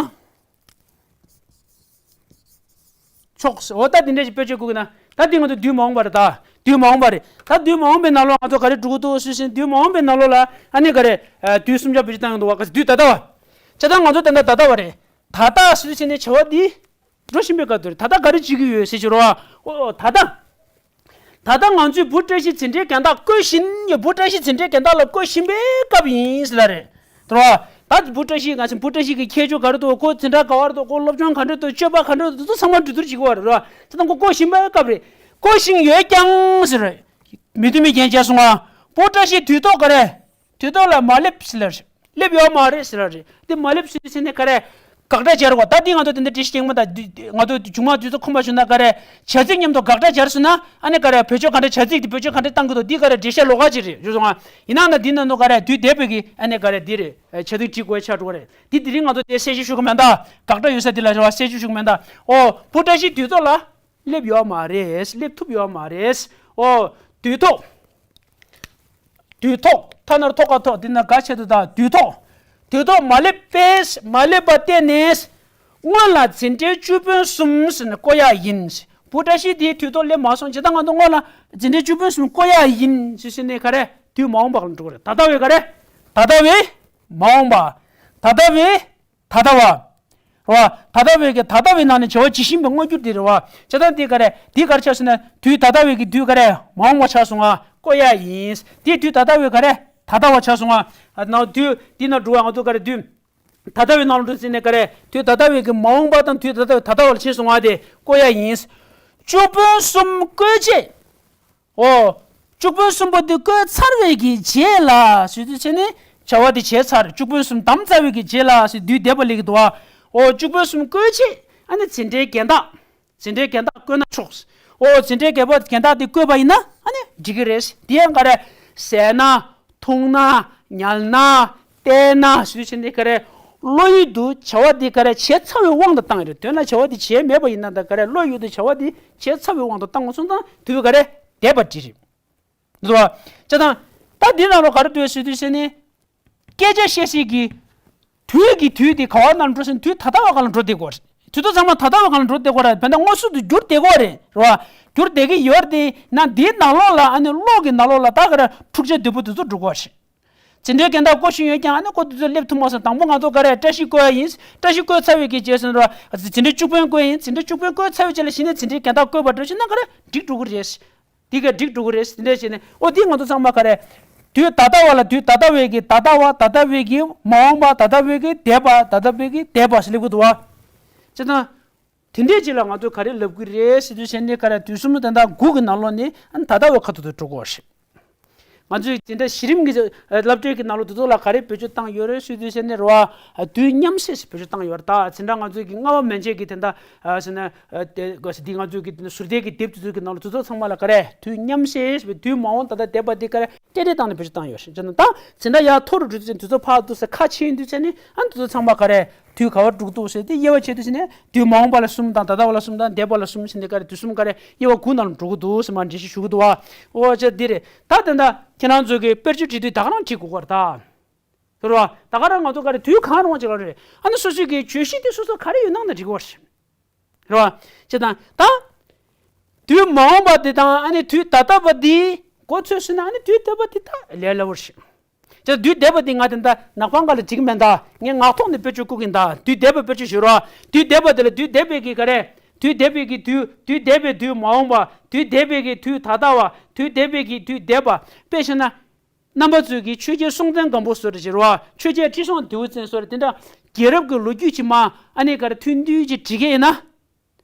ཆོག། འོ་ད་དེ་འདྲ་ཞིག་བེད་སྤྱོད་དགོས་ཀྱི་ན། ད་འདི་ང་ཚོ་དུས་མ་འོངས་པ་རེད། ད་དུས་མ་འོངས་པ་རེད། ད་དུས་མ་འོངས་པའི་ནང་ལོགས་ང་ཚོ་ག་རེ་འགྲོ་གི་འདུག་ཟེར་བཞིན། དུས་མ་འོངས་པའི་ནང་ལོགས་ལ་ཨ་ནི་ག་རེ། ཨ། དུས་གསུམ་ཆར་བེད་སྤྱོད་བཏང་ཡོང་འདུག་བ། ག་ཚོད་དུས་ད་ལྟ་བ། བྱས་ཙང་ང་ཚོ་ད་ལྟ་ད་ལྟ་བ་རེད། ད་ལྟ་ཟེར་བྱས་ནས་བྱ་བ་འདི་འགྲོ་བཞིན་པའི་སྐབས་དེར་ད་ལྟ་ག་རེ་བྱེད་ཀྱི་ཡོད་ཟེར་ཞུ་རོགས། ཨོ་ད་ལྟ། ད་ལྟ་ང་ཚོས་བུ་བཀྲ་ཤིས་འཛིན་གྲྭའི་རྒན་བདག་བསྐོ་བཞིན་ཡོད། བུ་བཀྲ་ཤིས་འཛིན་གྲྭའི་རྒན་བདག་ལ་བསྐོ་བཞིན་པའི་སྐབས་ཡིན་ཟེར་ལ་རེད། དེ་རོ། ད་བུ་བཀྲ་ཤིས། ང་ཚོ་བུ་བཀྲ་ཤིས་ཀྱི་ཁྱད་ཆོས་ག་རེ་འདུག་ཁོ་འཛིན་གྲྭ་ག་བར་འདུག་ཁོ་སློབ་སྦྱོང་ག་འདྲ་འདུག་སྤྱོད་པ་ག་འདྲ་འདུག་དེ་ཚོ་ཚང་མ་གྲོས་བསྡུར་བྱེད་ཀྱི་ཡོད་རེད་རོ། ད་ལྟ་ཁོ་བསྐོ་བཞིན་པའི་སྐབས་རེད། བསྐོ་བཞིན་ཡོད་ཀྱང་ཟེར་རེད། མི་མཐུན་མི་རྒན་བྱས་སོང་ང་། བུ་བཀྲ་ཤིས་དུས་ཐོག་ག་རེ། དུས་ཐོག་ལ་མ་སླེབས་ཟེར་ལ་རེད། སླེབས་ཡོད་མ་རེད་ཟེར་ལ་རེད། འདི་མ་སླེབས་ཟེར་ཟེར་ནས་ག་རེ། དགག་སྒྲ་སྦྱར་བ། ད་འདི་ང་ཚོ་དེ་འདྲ་འགྲེལ་བཤད་རྒྱག་མ་ད། འདི་ང་ཚོ་མཇུག་མ་དུས་ཚོད་ཁོམ་པ་བྱུང་ན་ག་རེ། བྱ་ཚིག་མཉམ་དུ་དགག་སྒྲ་སྦྱར་སོང་ན་ཨ་ནི་ག་རེ། བེད་སྤྱོད་ག་འདྲ། བྱ་ཚིག་འདི་བེད་སྤྱོད་ག་འདྲ་བཏང་གི་འདུག་འདི་ག་རེ་འགྲེལ་བཤད་ལོགས་ཀ་ཅིག་རེད། བྱས་སོང་ང་། ཡིན་ན་ན་འདི་ནང་དུ་ག་རེ་དུས་འདས་པའི་གི་ཨ་ནི་ག་རེ་འདི་རེད། བྱ་ཚིག་བྲིས་དགོས་ཆགས་འགྲོ་གི་རེད། འདི་དེ་རིང་ང་ཚོ་དེ་གསལ་བཤད་ཞུ་གི་མེད་ད། དགག་སྒྲ་ཡོད་ས་འདི་ལ་རེ་བ་གསལ་བཤད་ཞུ་གི་མེད་ད། ཨོ་བུ་བཀྲ་ཤིས་དུས་ཐོག་ལ། སླེབས་ཡོད་མ་རེད། སླེབས་ཐུབ་ཡོད་མ་རེད། ཨོ། དུས་ཐོག་དུས་ཐོག་ཐ་ན་རོ་ཐོག་ཁ་ཐོག་འདི་ན་ག་ཆེད་དུ་ད། དུས་ཐོག་དུས་ཐོག་མ་སླེབས་པས། མ་སླེབས་པ་བརྟེན་ནས། སྔོན་ལ་འཛིན་གྲྭའི་ཅུ་སྤུན་གསུམ་ཟེར་ནས་བསྐོ་ཡག་ཡིན། བུ་བཀྲ་ཤིས་དེའི་དུས་ཐོག་སླེབས་མ་སོང་། བྱས་ཙང་ང་ཚོ་སྔོན་ལ་འཛིན་གྲྭའི་ཅུ་སྤུན་གསུམ་བསྐོ་ཡག་ཡིན་ཟེར་ནས་ག་རེ། དུས་མ་འོངས་པ་ལ་འགྲོ་གི་རེད། ད་ལྟ་བའི་ག་རེ། ད་ལྟ་བའི་མ་འོངས་པ། ད་ལྟ་བའི། ད་ལྟ་བ། རེད་བ། ད་ལྟ་བའི་གི་ད་ལྟ་བའི་ནང་ནས་བྱ་བ་ཇི་བཞིན་པའི་མངོན་གྱུར་དེ་རེད་བ། བྱས་ཙང་དེ་ག་རེ། དེ་ག་རེ་ཆགས་སོང་ན། དུས་ད་ལྟ་བའི་གི་དུས་ག་རེ། མ་འོངས་པ་ཆགས་སོང་ང་། བསྐོ་ཡག་ཡིན། དེ་དུས་ད་ལྟ་བའི་ག་རེ། ད་ལྟ་བ་ཆགས་སོང་ང་། ཨ་ནང་དུས་དེ་ནང་འགྲོ་བ་ང་ཚོ་ག་རེ། དུས་ད་ལྟ་བའི་ནང་ལ་འགྲོ་ཟིན་ནས་ག་རེ། དུས་ད་ལྟ་བའི་གི་མ་འོངས་པ་དང་དུས་ད་ལྟ་བའི་ད་ལྟ་བ་ལ་ཕྱིན་སོང་ང་། དེ་བསྐོ་ཡག་ཡིན། ཅུ་སྤུན་གསུམ་བསྐོས་རྗེས། ཨོ། ཅུ་སྤུན་གསུམ་པོ་དེ་བསྐོས་ཚར་བའི་གི་རྗེས་ལ་ཟེར་དུས་ཚེ་ནི་བྱ་བ་དེ་བྱས་ཚར། ཅུ་སྤུན་གསུམ་བདམས་ཚར་བའི་གི་རྗེས་ལ་ཟེར་དུས་འདས་པ་ལེགས་འདུག་བ། ཨོ། ཅུ་སྤུན་གསུམ་བསྐོས་རྗེས་ཨ་ནི་འཛིན་གྲྭའི་རྒན་བདག་འཛིན་གྲྭའི་རྒན་བདག་བསྐོས་ན་ཆོག། ཨོ། འཛིན་གྲྭའི་རྒན་པ་རྒན་བདག་དེ་བསྐོས་པ་ཡིན་ན་ཨ་ནི་འགྲིག་གི་རེད། དེ་ཡང་ག་རེ། ཟས་ན། འཐུང་ན། ཉལ་ན། བལྟས་ན་ཟེར་དུས་ཚེ་ནི་ག་རེ། བློ་ཡུལ་དུ་བྱ་བ་འདི་ག་རེ་བྱས་ཚར་བའི་དབང་དུ་བཏང་ཡོད་རེད། དོན་ལ་བྱ་བ་འདི་བྱས་མེད་པ་ཡིན་ན་ད་ག་རེ། བློ་ཡུལ་དུ་བྱ་བ་འདི་བྱས་ཚར་བའི་དབང་དུ་བཏང་བ་སོང་ཙང་དུས་ག་རེ་འདས་པ་འདི་རེད། འདུག་བ། བྱས་ཙང་ད་འདི་ནང་ལ་ག་རེ་འདུག་ཟེར་དུས་ཚེ་ནི། སྐད་ཆ་བཤད་སྲིད་ཀྱི་ དུས་ཀྱི་དུས་དེ་ག་བ་ནང་འགྲོ་ཟེར་ན་དུས་ད་ལྟ་བ་གང་ལ་འགྲོ་བསྡད་ཀྱི་ཡོད་རེད། དུས་ཚོད་ཚང་མ་ད་ལྟ་བ་གང་ལ་འགྲོ་བསྡད་ཀྱི་ཡོད་རེད། བས་ན་མངོན་སུམ་དུ་འགྱུར་བསྡད་ཀྱི་ཡོད་རེད། རེད་བ། འགྱུར་བསྡད་ཀྱི་ཡོད་རེད་དེ་ན་འདིའི་ནང་ལོགས་ལ་ཨ་ནི་གློག་གི་ནང་ལོགས་ལ་ད་ག་རེ་འཁྲུག་ཆ་དོད་པོ་དེ་ཚོ་འགྲོ་གི་ཡོད་རེད། འཛིན་གྲྭའི་རྒན་བདག་བསྐོ་བཞིན་ཡོད་ཀྱང་ཨ་ནི་ཁོ་དེ་ཚོ་སླེབས་ཐུབ་མ་སོང་། དང་པོ་ང་ཚོ་ག་རེ་བཀྲ་ཤིས་བསྐོས་ཡིན། བཀྲ་ཤིས་བསྐོས་ཚར་བའི་གི་རྗེས་སུ་འགྲོ་འཛིན་གྲྭའི་བཅུ་དཔོན་བསྐོས་ཡིན། འཛིན་གྲྭའི་བཅུ་དཔོན་བསྐོས་ཚར་བའི་རྗེས་ལ་གཞི་ནས་འཛིན་གྲྭའི་རྒན་བདག་བསྐོས་པ་འགྲོ་ཕྱིན་ན་ག་རེ་འགྲིག་འགྲོ་གི་རེད། འདི་ག་འགྲིག་འགྲོ་གི་རེད། དེ་འདྲ་བྱས་ནས་ཨོ་འདི་ང་ཚོ་ཚང་མ་ག་རེ། དུས་ད་ལྟ་བ་ལ་དུས་ད་ལྟ་བའི་གི་ད་ལྟ་བ་ད་ལྟ་བའི་གི་མ་འོངས་པ་ད་ལྟ་བའི་གི་འདས་པ་ད་ལྟ་བའི་གི་འདས་པ་ཟེར་ལབ་གི་འདུག་བ། བྱས་ཙང་། དེ་འདྲའི་རྗེས་ལ་ང་ཚོས་ག་རེ་ལབ་གི་རེད་ཟེར་དུས་ཟེར་ནས་ག་རེ་དུས་གསུམ་དོན་དག་དགུ་གི་ནང་ལོགས་ནས་ཨ་ནི་ད་ལྟ་བའི་ཁ་ཐུག་ཏུ་འགྲོ་གི་ཡོད་རེད། ང་ཚོས་དེ་འདྲ་གཞི་རིམ་གྱི་སློབ་གྲྭའི་གི་ནང་ལོགས་དེ་ཚོ་ལ་ག་རེ་བེད་སྤྱོད་བཏང་ཡོད་རེད་ཟེར་དུས་ཟེར་ནས་རེད་བ། དུས་མཉམ་བསྲེས་སུ་བེད་སྤྱོད་བཏང་ཡོད་རེད། ད་དེ་འདྲ་ང་ཚོའི་གི་ལྔ་པ་མན་ཆད་ཀྱི་དེ་འདྲ་ཟེར་ན་དེ་འདི་ང་ཚོའི་གི་དེ་འདྲ་ཟུར་བལྟས་ཀྱི་དེབ་དེ་ཚོའི་གི་ནང་ལོགས་དེ་ཚོ་ཚང་མ་ལ་ག་རེ་དུས་མཉམ་བསྲེས་དུས་མ་འོངས་ད་ལྟ་འདས་པ་དེ་ག་རེ། སྐད་རིགས་སྟངས་ནས་བེད་སྤྱོད་བཏང་ཡོད་རེད། ཅེ་ན་ད་ཟིན་ད་ཡར་མཐོ་རུ་འགྲོ་དུས་ཙམ་དུས་ཚོད་ཕར་འདུག་ས་ཁ་ཕྱེ་ཡོང་དུས་ཚེ་ནི་ཨ་ནི་དུས་ཚོད་ཚང་མ་ག་རེ་དུས་ག་བར་འགྲོ་གི་འདུག་ཟེར་དེ་དབྱེ་བ་ཕྱེ་དུས་ཚེ་ནི་དུས་མ་འོངས་པ་ལ་གསུམ་དང་ད་ལྟ་བ་ལ་གསུམ་དང་འདས་པ་ལ་གསུམ་ཟེར་ནས་ག་རེ་དུས་གསུམ་ག་རེ་དབྱེ་བ་དགུ་ནང་ལ་འགྲོ་གི་འདུག་ཟེར་མར་འགྲེལ་བཤད་ཞུ་གི་འདུག་བ། འོ་ཅེ་འདི་རེད། ད་དེ་འདྲ་ཁྱེད་རང་ཚོ་གི་དཔེར་བརྗོད་བྲིས་དུས་ད་ག་རང་བྲིས་དགོས་ཀྱི་རེད་ད། ཟེར་བ་ད་ག་རང་ང་ཚོ་ག་རེ་དུས་གང་རུང་བ་ཅིག་ལ་རེད། ཨ་ནི་སོ་སོའི་གི་བརྗོད་གཞི་དེ་སོ་སོ་ག་རེ་ཡོད་ནང་ན་འགྲིག་གི་རེད། རེད་བ། ཅེ་དང་ད། དུས་མ་འོངས་པ་དེ་དང་ཨ་ནི་དུས་ད་ལྟ་བ་འདི་མགོ་ཚོས་ཟིན་ན་ཨ་ནི་དུས་འདས་པ་འདི་ད་ལས་སླ་བོར་ཤེས། ཅེ་དུས་འདས་པ་འདི་ང་དེ་འདྲ་ནག་པང་ག་ལ་འགྲིག་མེད་ད། ངས་ངག་ཐོག་ནས་དཔེ་བརྗོད་བཀོད་ཀྱིན་ད། དུས་འདས་པ་དཔེ་བརྗོད་ཞུ་རོགས། དུས་འདས་པ་དེ་ལ་དུས་འདས་པའི་གི་ག་རེ། དུས་འདས་པའི་གི་དུས་དུས་འདས་པའི་དུས་མ་འོངས་པ་དུས་འདས་པའི་གི་དུས་ད་ལྟ་བ་དུས་འདས་པའི་གི་དུས་འདས་པ་དཔེ་བཞག་ན། རྣམ་པ་ཚོས་ཀྱིས་ཆོས་རྒྱལ་སྲོང་བཙན་སྒམ་པོ་བཟོ་འདྲ་བྱེད་རོགས། ཆོས་རྒྱལ་ཁྲི་སྲོང་ལྡེའུ་བཙན་བཟོ་འདྲ་དེ་འདྲ་རྒྱལ་རབས་ཀྱི་ལོ་རྒྱུས་ཀྱི་མ་ཨ་ནེ་ག་རེ་ཐུང་ཐུང་ཅིག་བྲིས་མཁན་ཡིན་ན།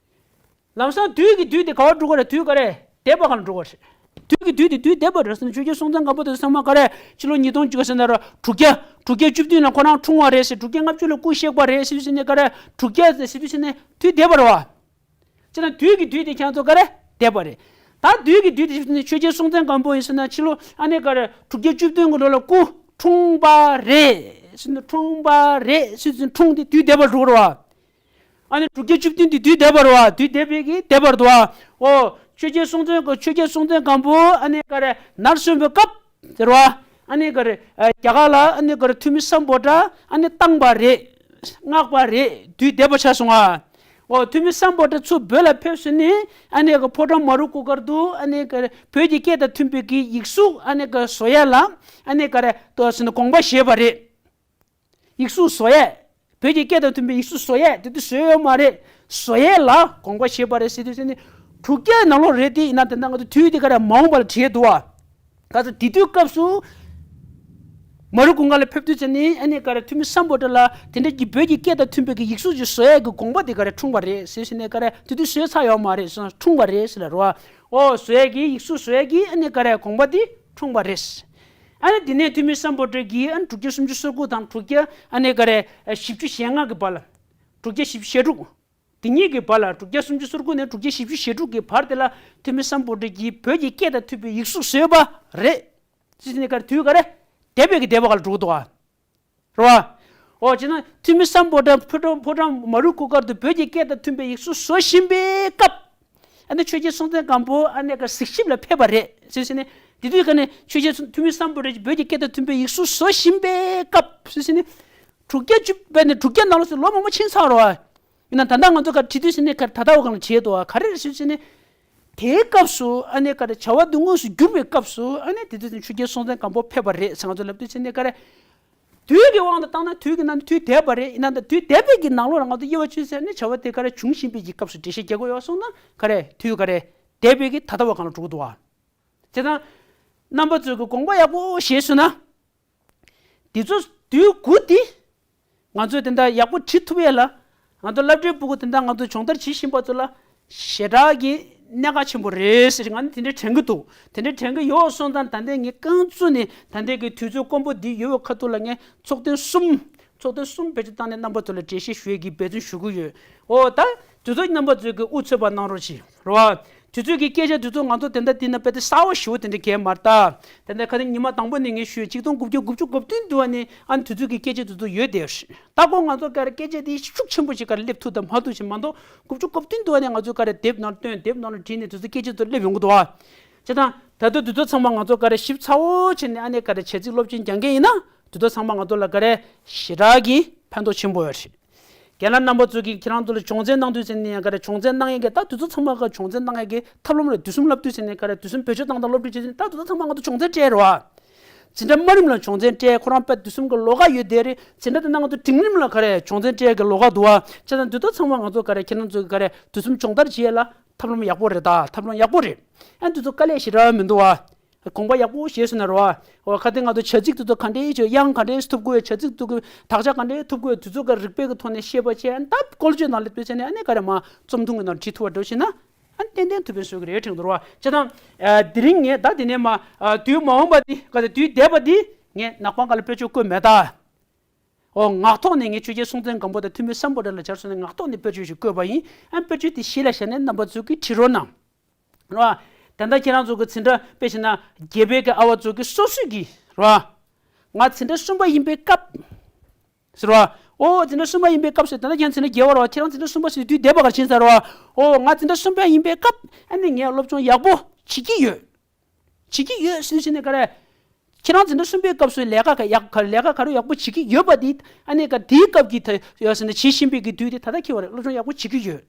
ལམ་སང་དུས་ཀྱི་དུས་དེ་ག་བར་འགྲོ་གི་རེད། དུས་ག་རེ་འདས་པ་ག་ལ་འགྲོ་གི་རེད། དུས་ཀྱི་དུས་དེ་དུས་འདས་པ་རེད་ཟེར་ན་ཆོས་རྒྱལ་སྲོང་བཙན་སྒམ་པོ་དེ་ཚང་མ་ག་རེ་ཕྱི་ལོ་ཉིས་སྟོང་བཅུ་ག་ཟེར་ན་ར་དྲུག་བརྒྱ་དྲུག་བརྒྱ་བཅུ་བདུན་ལ་ཁོ་རང་འཁྲུངས་པ་རེད་ཟེར། དྲུག་བརྒྱ་ལྔ་བཅུ་ལ་སྐུ་གཤེགས་པ་རེད་ཟེར་ཟེར་ནས་ག་རེ་དྲུག་བརྒྱ་ཟེར་ཟེར་ཟེར་ནས་དུས་འདས་པ་རེད་བ། ཅེ་ན་དུས་ཀྱི་དུས་དེ་ཁྱེད་ཚོ་ག་རེ་འདས་པ་རེད། ད་དུས་ཀྱི་དུས་དེ་ཆོས་རྒྱལ་སྲོང་བཙན་སྒམ་པོ་ཡིན་ཟེར་ན་ཕྱི་ལོ་ཨ་ནེ་ག་རེ་དྲུག་བརྒྱ་བཅུ་བདུན་གྱི་ལོ་ལ་སྐུ་འཁྲུངས་པ་རེད་ཟེར་ན་འཁྲུངས་པ་རེད་ཟེར་ཟེར་འཁྲུངས་དེ་དུས་འདས་པ་འགྲོ་རེད་བ། ཨ་ནེ་དྲུག་བརྒྱ་བཅུ་བདུན་དེ་དུས་འདས་པ་རེད་བ། དུས་འདས་པའི་གི་འདས་པ་རེད་བ། ཨོ་ཆོས་རྒྱལ་སྲོང་བཙན་ཆོས་རྒྱལ་སྲོང་བཙན་སྒམ་པོ་ཨ་ནེ་ག་རེ་ནར་སོན་པའི་སྐབས་ཟེར་བ། ཨ་ནེ་ག་རེ་རྒྱ་གར་ལ་ཨ་ནེ་ག་རེ་ཐུ་མི་སམ་བྷོ་ཊ་ཨ་ནེ་བཏང་པ་རེད། མངགས་པ་རེད། དུས་འདས་པ་ཆགས་སོང་ཨ། འོ་ཐུ་མི་སམ་བྷོ་ཊ་ཚུར་བོད་ལ་ཕེབས་ཟིན་ནས་ཨ་ནེ་ག་ཕོ་བྲང་མ་རུ་གུ་གར་དུ་ཨ་ནེ་ག་རེ་བོད་ཀྱི་སྐད་དང་མཐུན་པའི་གི་ཡིག་གཟུགས་ཨ་ནེ་ག་བཟོ་ཡས་ལ་ཨ་ནེ་ག་རེ་ཏོ་ཟེར་ནས་དགོངས་པ་བཞེས་པ་རེད། ཡིག་གཟུགས་བཟོ་ཡས། བོད་ཀྱི་སྐད་དང་མཐུན་པའི་ཡིག་གཟུགས་བཟོ་ཡས་དེ་དུས་བཟོས་ཡོད་མ་རེད། བཟོ་ཡས་ལ་དགོངས་པ་བཞེས་པ་རེད་ཟེར་དུས་ཟེར་ནས་དྲུག་བརྒྱའི་ནང་ལོགས་རེད་དེ་ཡིན་ན་དེ་འདྲ་ང་ཚོ་དུས་དེ་ག་རེ་མ་འོངས་པ་ལ་བྲིས་འདུག་བ། ག་ཚོད་དེ་དུས་སྐབས་སུ། མ་རུ་གུང་དཀར་ལ་ཕེབས་དུས་ཚེ་ནི་ཨ་ནེ་ག་རེ་ཐུ་མི་སམ་བྷོ་ཊ་ལ་དེ་འདྲ་གྱི་བོད་ཀྱི་སྐད་དང་མཐུན་པའི་གི་ཡིག་གཟུགས་ཅིག་བཟོ་ཡས་ཀྱི་དགོངས་པ་དེ་ག་རེ་འཁྲུངས་པ་རེད་ཟེར་ཟེར་ནས་ག་རེ་དེ་དུས་བཟོས་ཚར་ཡོད་མ་རེད་ཟེར་ན་འཁྲུངས་པ་རེད་ཟེར་ལ་རོ། ཨོ་བཟོ་ཡས་ཀྱི་ཡིག་གཟུགས་བཟོ་ཡས་ཀྱི་ཨ་ནེ་ག་རེ་དགོངས་པ་དེ་འཁྲུངས་པ་རེད། ཨ་ནེ་དེ་ནས་ཐུ་མི་སམ་བྷོ་ཊ་གིས་ཨ་ནེ་དྲུག་བརྒྱ་སུམ་ཅུ་སོ་དགུ་དང་དྲུག་བརྒྱ་ཨ་ནེ་ག་རེ་བཞི་བཅུ་ཞེ་ལྔ་གི་བར་ལ། དྲུག་བརྒྱ་བཞི་བཅུ་ཞེ་དྲུག་དེ་གཉིས་ཀྱི་བར་ལ་དྲུག་བརྒྱ་སུམ་ཅུ་སོ་དགུ་ནས་དྲུག་བརྒྱ་བཞི་བཅུ་ཞེ་དྲུག་གི་བར་དེ་ལ་ཐུ་མི་སམ་བྷོ་ཊ་གིས་བོད་ཀྱི་སྐད་དང་མཐུན་པའི་ཡིག་གཟུགས་བཟོས་པ་རེད། ཅི་ནས་ག་རེ་དུས་ག་རེ་འདས་པའི་གི་འདས་པ་ག་ལ་འགྲོ་གི་འདུག་ཨ། རེད་བ། འོ་བྱས་ན་ཐུ་མི་སམ་བྷོ་ཊ་ཕོ་བྲང་ཕོ་བྲང་མ་རུ་གུ་དཀར་དུ་བོད་ཀྱི་སྐད་དང་མཐུན་པའི་ཡིག་གཟུགས་བཟོ་བཞིན་པའི་སྐབས། ཨ་ནི་ཆོས་རྒྱལ་སྲོང་བཙན་སྒམ་པོ་ཨ་ནེ་ག་གཟིགས་ཞིབ་ལ་ཕེབས་པ་རེད་ཟེར་ཟེར་ནས་དེ་དུས་ག་ནས་ཆོས་རྒྱལ་ཐུ་མི་སམ་བྷོ་ཊ་བོད་ཀྱི་སྐད་དང་མཐུན་པའི་ཡིག་གཟུགས་བཟོ་བཞིན་པའི་སྐབས་ཟེར་ཟེར་ནས། དྲུག་བརྒྱ་བཅུ་བས་ནས་དྲུག་བརྒྱ་ནང་ལོགས་སུ་ལོ་མང་པོ་ཕྱིན་ཚར་རོ། ཡིན་ན་ད་ལྟ་ང་ཚོ་ག་བྲིས་དུས་ཟེར་ནས་ག་ད་ལྟ་བ་གང་ལ་བྱེད་དོ་ག་རེ་རེད་ཟེར་ཟེར་ནས། དེའི་སྐབས་སུ་ཨ་ནེ་ག་རེ་བྱ་བ་འདི་དངོས་སུ་བསྒྱུར་བའི་སྐབས་སུ་ཨ་ནེ་དེ་དུས་ཆོས་རྒྱལ་སྲོང་བཙན་སྒམ་པོ་ཕེབས་པ་རེད་ཟེར་ང་ཚོ་ལབ་དུས་ཟེར་ནས་ག་རེ། དུས་ཀྱི་དབང་དུ་བཏང་ན་དུས་ཀྱི་ནང་དུ་དུས་འདས་པ་རེད། ཡིན་ན་ད་དུས་འདས་པའི་གི་ནང་ལོགས་ལ་ང་ཚོ་དབྱེ་བ་ཕྱེ་ཟེར་ནས་བྱ་བ་དེ་ག་རེ་བྱུང་བཞིན་པའི་གི་སྐབས་སུ་འགྲེལ་བཤད་རྒྱག་དགོས་ཡོད་སོང་ན་ག་རེ་དུས་ག་རེ་འདས་པའི་གི་ད་ལྟ་བ་གང་ལ་འགྲོ་གི་འདུག་བ། བྱས་ཙང་རྣམ་པ་ཚོས་གི་དགོངས་པ་ཡག་པོ་བཞེས་སོང་ན། འདི་ཚོ་དུས་དགུ་འདི། ང་ཚོས་དེ་འདྲ་ཡག་པོ་བྲིས་ཐུབ་ཡས་ལ། ང་ཚོ་སློབ་གྲྭའི་ཕྲུ་གུ་དེ་འདྲ་ང་ཚོ་སྦྱོང་བརྡར་བྱེད་བཞིན་པ་ཚོ་ལ། ཞེ་དྲག་གི་གནད་འགག་ཆེན་པོ་རེད་ཟེར་ང་ནི་དེ་འདྲ་དྲན་གི་འདུག་དེ་འདྲ་དྲན་གི་ཡོད་སོང་ཙང་ད་ལྟ་ངས་རྐང་བཙུགས་ནས་ད་ལྟའི་གི་དུས་ཚོད་དཀོན་པོ་འདི་ཡོད་པའི་ཁ་ཐུག་ལ་ངས་ཚོགས་ཐེངས་གསུམ། ཚོགས་ཐེངས་གསུམ་བེད་སྤྱོད་བཏང་ནས་རྣམ་པ་ཚོ་ལ་འགྲེལ་བཤད་ཞུ་ཡས་ཀྱི་འབད་བརྩོན་ཞུ་གི་ཡོད། འོ་ད། དུས་ཚོད་རྣམ་པ་ཚོས་ཀྱི་དབུ་ཚོད་པ་གནང་རོགས་གྱིས། རེད་བ། དུས་ཚོད་ཀྱི་སྐད་ཆ་དུས་ཚོད་ང་ཚོ་དེ་འདྲ་དེ་ན་དཔེ་དེ་གསར་བ་ཞེ་པོ་དེ་འདྲ་གས་མ་རེད་ད། དེ་འདྲ་ཁ་སང་ཉི་མ་དང་པོ་ནས་ངས་ཞུས་ཆིག་སྟོང་དགུ་བརྒྱ་དགུ་བཅུ་གོ་བདུན་དུ་བ་ནས་ཨ་ནི་དུས་ཚོད་ཀྱི་སྐད་ཆ་དུས་ཚོད་ཡོད་དེ། ད་ཁོ་ང་ཚོ་ག་རེ་སྐད་ཆ་དེ་ཤུགས་ཆེན་པོ་ཞིག་ག་རེ་སླེབས་ཐུབ་དང་མ་ཐུབ་ཞིག་མ་གཏོགས་དགུ་བཅུ་གོ་བདུན་དུ་བ་ནས་ང་ཚོ་ག་རེ་དེབ་ནང་ལ་བཏོན་དེབ་ནང་ལ་བྲིས་ནས་དུས་ཚོད་སྐད་ཆ་དུ་སླེབས་ཡོང་གི་འདུག་བ། བྱས་ཙང་ད་ལྟ་དུས་ཚོད་ཚང་མ་ང་ཚོ་ག་རེ་ཞིབ་ཚགས་པོ་བྱས་ནས་ཨ་ནི་ག་རེ་བྱས་ཚིག་སློབ་ཚན་སྦྱང་མཁན་ཡིན་ན་དུས་ཚོད་ཚང་མ་ང་ཚོ་ལ་ག་རེ་ཞེ་དྲག་གི་ཕན་ཐོགས་ཆེན་པོ་ཡོད་རེད། རྒན་ལགས་རྣམ་པ་ཚོ་གིས་ཁྱེད་རང་ཚོ་ལ་སྦྱོང་ཚན་གནང་དུས་ཟེར་ནས་ཡང་ག་རེ། སྦྱོང་ཚན་གནང་ཡས་ཀྱི་ད་དུས་ཚོད་ཚང་མ་ག་སྦྱོང་ཚན་གནང་ཡས་ཀྱི་ཐབས་ལམ་རེད། དུས་གསུམ་བསླབ་དུས་ཟེར་ནས་ག་རེ། དུས་གསུམ་བེད་སྤྱོད་བཏང་དང་སློབ་ཁྲིད་བྱེད་ཟེར་ནས་ད་དུས་ཚོད་ཚང་མ་ང་ཚོ་སྦྱོང་ཚན་སྤྲད་རེད་བ། འཛིན་གྲྭ་དམའ་རིམ་ལ་སྦྱོང་ཚན་སྤྲད། ཁོ་རང་དཔེ་དུས་གསུམ་གྱི་ལོགས་ཀ་ཡོད་བསྡད་རེད། འཛིན་གྲྭ་དེ་ནང་ང་ཚོ་འབྲིང་རིམ་ལ་ག་རེ་སྦྱོང་ཚན་སྤྲད་ཀྱི་ལོགས་ཀ་འདུག་བ། བྱས་ཙང་དུས་ཚོད་ཚང་མ་ང་ཚོ་ག་རེ་ཁྱེད་རང་ཚོ་གི་ག་རེ་དུས་གསུམ་སྦྱོང་བརྡར་བྱེད་ཡས་ལ་ཐབས་ལམ་ཡག་པོ་རེད། ད་ཐབས་ལམ་ཡག་པོ་རེད། ཨ་དུས་ཚོད་དཀའ་ལས་ཞེ་དྲག་མི་འདུག་བ། དགོངས་པ་ཡག་པོ་བཞེས་སོང་ན་རེད་བ། འོ་ག་དེ་ང་ཚོ་བྱ་ཚིག་དེ་ཚོ་ག་འདྲས་བྱས། དབྱངས་ག་འདྲས་ཐུབ་དགོས། བྱ་ཚིག་དེ་ཚོ་དག་ཆ་ག་འདྲས་ཐུབ་དགོས། དེ་ཚོ་ག་རིགས་པའི་གི་ཐོག་ནས་ཤེས་པ་བྱས། ཨ་ད་བཀོལ་སྤྱོད་ནང་སླེབས་དུས་ཙ་ནས་ཨ་ནི་ག་རེ་མར་རྩོམ་ཐུང་གི་ནང་བྲིས་ཐུབ་པ་འདྲ་བྱས་ན། ཨ་ཏན་ཏན་ཐུབ་པའི་བཟོ་གི་རེད་དྲན་འདུག་ར། བྱས་ཙང་། ཨ་དེ་རིང་ངས་ད་དེ་ནས་མ་ཨ་དུས་མ་འོངས་པ་འདི་ག་ཚོད་དུས་འདས་པ་འདི་ངས་ནག་པང་ཁ་ལ་དཔེར་བརྗོད་བཀོད་མེད་ད། ཨོ་ངག་ཐོག་ནས་ངས་ཆོས་རྒྱལ་སྲོང་བཙན་སྒམ་པོ་དང་ཐུ་མི་སམ་བྷོ་ཊ་ལ་སྦྱར་སོང་ནས་ངག་ཐོག་ནས་དཔེར་བརྗོད་ཞིག་བཀོད་པ་ཡིན། ཨ་དཔེར་བརྗོད་དེ་གཞི་ལ་བཞག་ནས་རྣམ་པ་ཚོས་ཀྱིས་བྲིས་རོགས་གནང་། ར། ད་ལྟ་ཁྱེད་རང་ཚོ་གི་འཛིན་གྲྭ་དཔེ་བྱས་ན་བརྒྱད་པའི་གི་ཨ་བ་ཚོ་གི་སོ་སོས་ཀྱི་ར། ང་འཛིན་གྲྭ་གསུམ་པ་ཡིན་པའི་སྐབས། ཟེར་བ། ཨོ་འཛིན་གྲྭ་གསུམ་པ་ཡིན་པའི་སྐབས་སུ། ད་ལྟ་ཁྱེད་རང་འཛིན་གྲྭ་བརྒྱད་པ་རེད་བ། ཁྱེད་རང་འཛིན་གྲྭ་གསུམ་པ་ཟེར་དུས་འདས་པ་ག་རེ་ཕྱིན་ཚར་བ། ཨོ་ང་འཛིན་གྲྭ་གསུམ་པ་ཡིན་པའི་སྐབས་ཨ་ནི་ངས་སློབ་སྦྱོང་ཡག་པོ་བྱེད་ཀྱི་ཡོད། བྱེད་ཀྱི་ཡོད་ཟེར་ཟེར་ནས་ག་རེ། ཁྱེད་རང་འཛིན་གྲྭ་གསུམ་པའི་སྐབས་སུ་ལས་ཀ་ག་ཡག་ག་ལས་ཀ་ག་རེ་ཡག་པོ་བྱེད་ཀྱི་ཡོད་པ་དེ་ཨ་ནི་ག་དེའི་སྐབས་ཀྱི་ད་ཡོད་ཟེར་ནས་བྱེད་བཞིན་པའི་གི་དུས་དེ་ད་ལྟ་ཁྱེད་བར་སློབ་སྦྱོང་ཡག་པོ་བྱེད་ཀྱི་ཡོད།